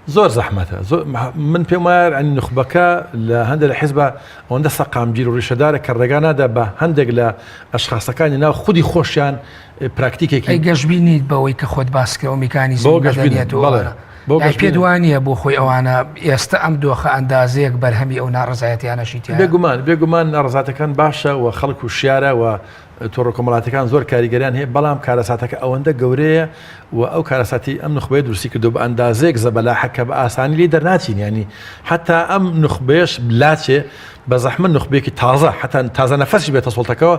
زۆر زەحمەتە من پێم وایە ینی نوخبەکە لە هەندێک لە حیزبە ئەوەندە سەقامگیر و ڕیشەدارە کە ڕێگا نادا بە هەندێک لە ئەشخاصەکانی ناو خودی خۆشیان پراکتیکێکی ئەی گەشبینیت بەوەی کە خۆت باس کرد ئەو میکانیزمی مەدەنیەت و ئەوانە یانی پێت وا نییە بۆ خۆی ئەوانە ئێستا ئەم دۆخە ئەندازەیەک بەرهەمی ئەو ناڕەزایەتیانەشی تیایە؟ بێگومان بێگومان ناڕەزاتەکان باشە و خەڵک وشیارە و تۆڕە کۆمەڵاتیەکان زۆر کاریگەریان هەیە، بەڵام کارەساتەکە ئەوەندە گەورەیە و ئەو کارەساتی ئەم نوخبەیە دروستی کردووە بە ئەندازەیەک زەبەلاحە کە بە ئاسانی لێی دەرناچین یانی حەتا ئەم نوخبەیەش لاچێ بە زەحمەت نوخبەیەکی تازە حەتا تازە نەفەسیش بێتە سوڵتەکەوە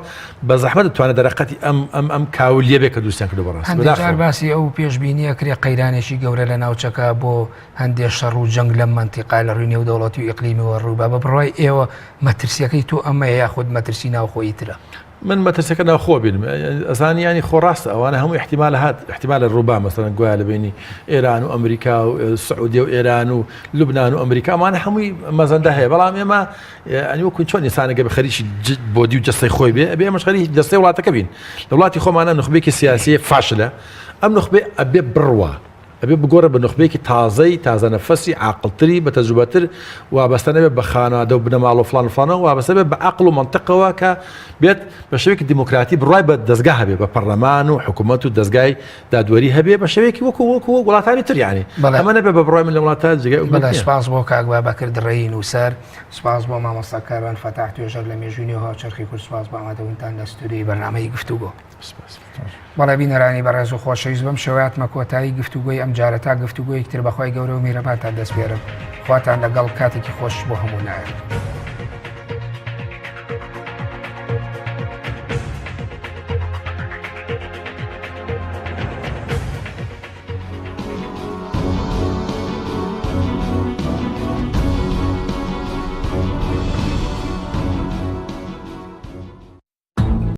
بە زەحمەت دەتوانێت دەرەقەتی ئەم ئەم ئەم کاولیە بێ کە دروستیان کردووە بەڕاستی هەندێک جار بەداخەوە. باسی ئەو پێشبینیە کرێ قەیرانێکی گەورە لە ناوچەکە بۆ هەندێ شەڕ و جەنگ لەم مەنتیقە لە ڕووی نێودەوڵەتی و ئیقلیمیەوە ڕووبا بە بڕوای ئێوە مەترسیەکەی تۆ ئەمەیە یاخود مەترسی ناوخۆیی ترە؟ من مەترسەکە ناوخۆ بینم ئەزانی ینی خۆ ڕاستە ئەوانە هەموو احتیمال هات احتیمال ڕووبا مەسەلەن گوایە لە بینی ئێران و ئەمریکا و سعودیە و ئێران و لوبناان و ئەمریکا ئەمانە هەمووی مەزەندە هەیە بەڵام ئێمە ئەنی وەکو چۆن ئینسانەکە بە خەریکی بۆدی و جەستەی خۆی بێ ئەبێ ئێمەش خەریکی جەستەی وڵاتەکە بین لە وڵاتی خۆمانە نوخبێکی سیاسی فاشلە ئەم نوخبێ ئەبێ بڕوا ئەبێ بگۆڕێ بە نوخبەیەکی تازەی تازە نەفەسی عاقڵتری بە تەجروبەتر وابەستە نەبێت بە خانەوادە و بنەماڵە و فڵان و فڵانەوە وابەستە بێت بە عەقڵ و مەنتقەوە کە بێت بە شێوەیەکی دیموکراتی بڕوای بە دەزگا هەبێ بە پەرلەمان و حکوومەت و دەزگای دادوەری هەبێ بە شێوەیەکی وەکو وەکو وڵاتانی تر یانی بەڵێ. ئەمە نەبێ بە بڕوای من لە وڵاتە جێگای ئومێد بەڵێ نییە. سپاس بۆ کاک بابەکر دڕەیی نووسەر، سپاس بۆ مامۆستا کاروان فەتاح توێژەر لە مێژووی نێو هاوچەرخی کورد، سپاس بۆ ئامادەبوونتان لە ستۆدیۆی بەرنامەی گفتوگۆ. بەڵێ بینەرانی بەڕێز و خۆشەویست بەم شێوەیە هاتمە کۆتایی گفتوگۆی ئەم جارە تا گفتوگۆیەکی تر بەخوای گەورە و میرەبانتان دەسپێرم خواتان لەگەڵ کاتێکی خۆش بۆ هەموو لایەک.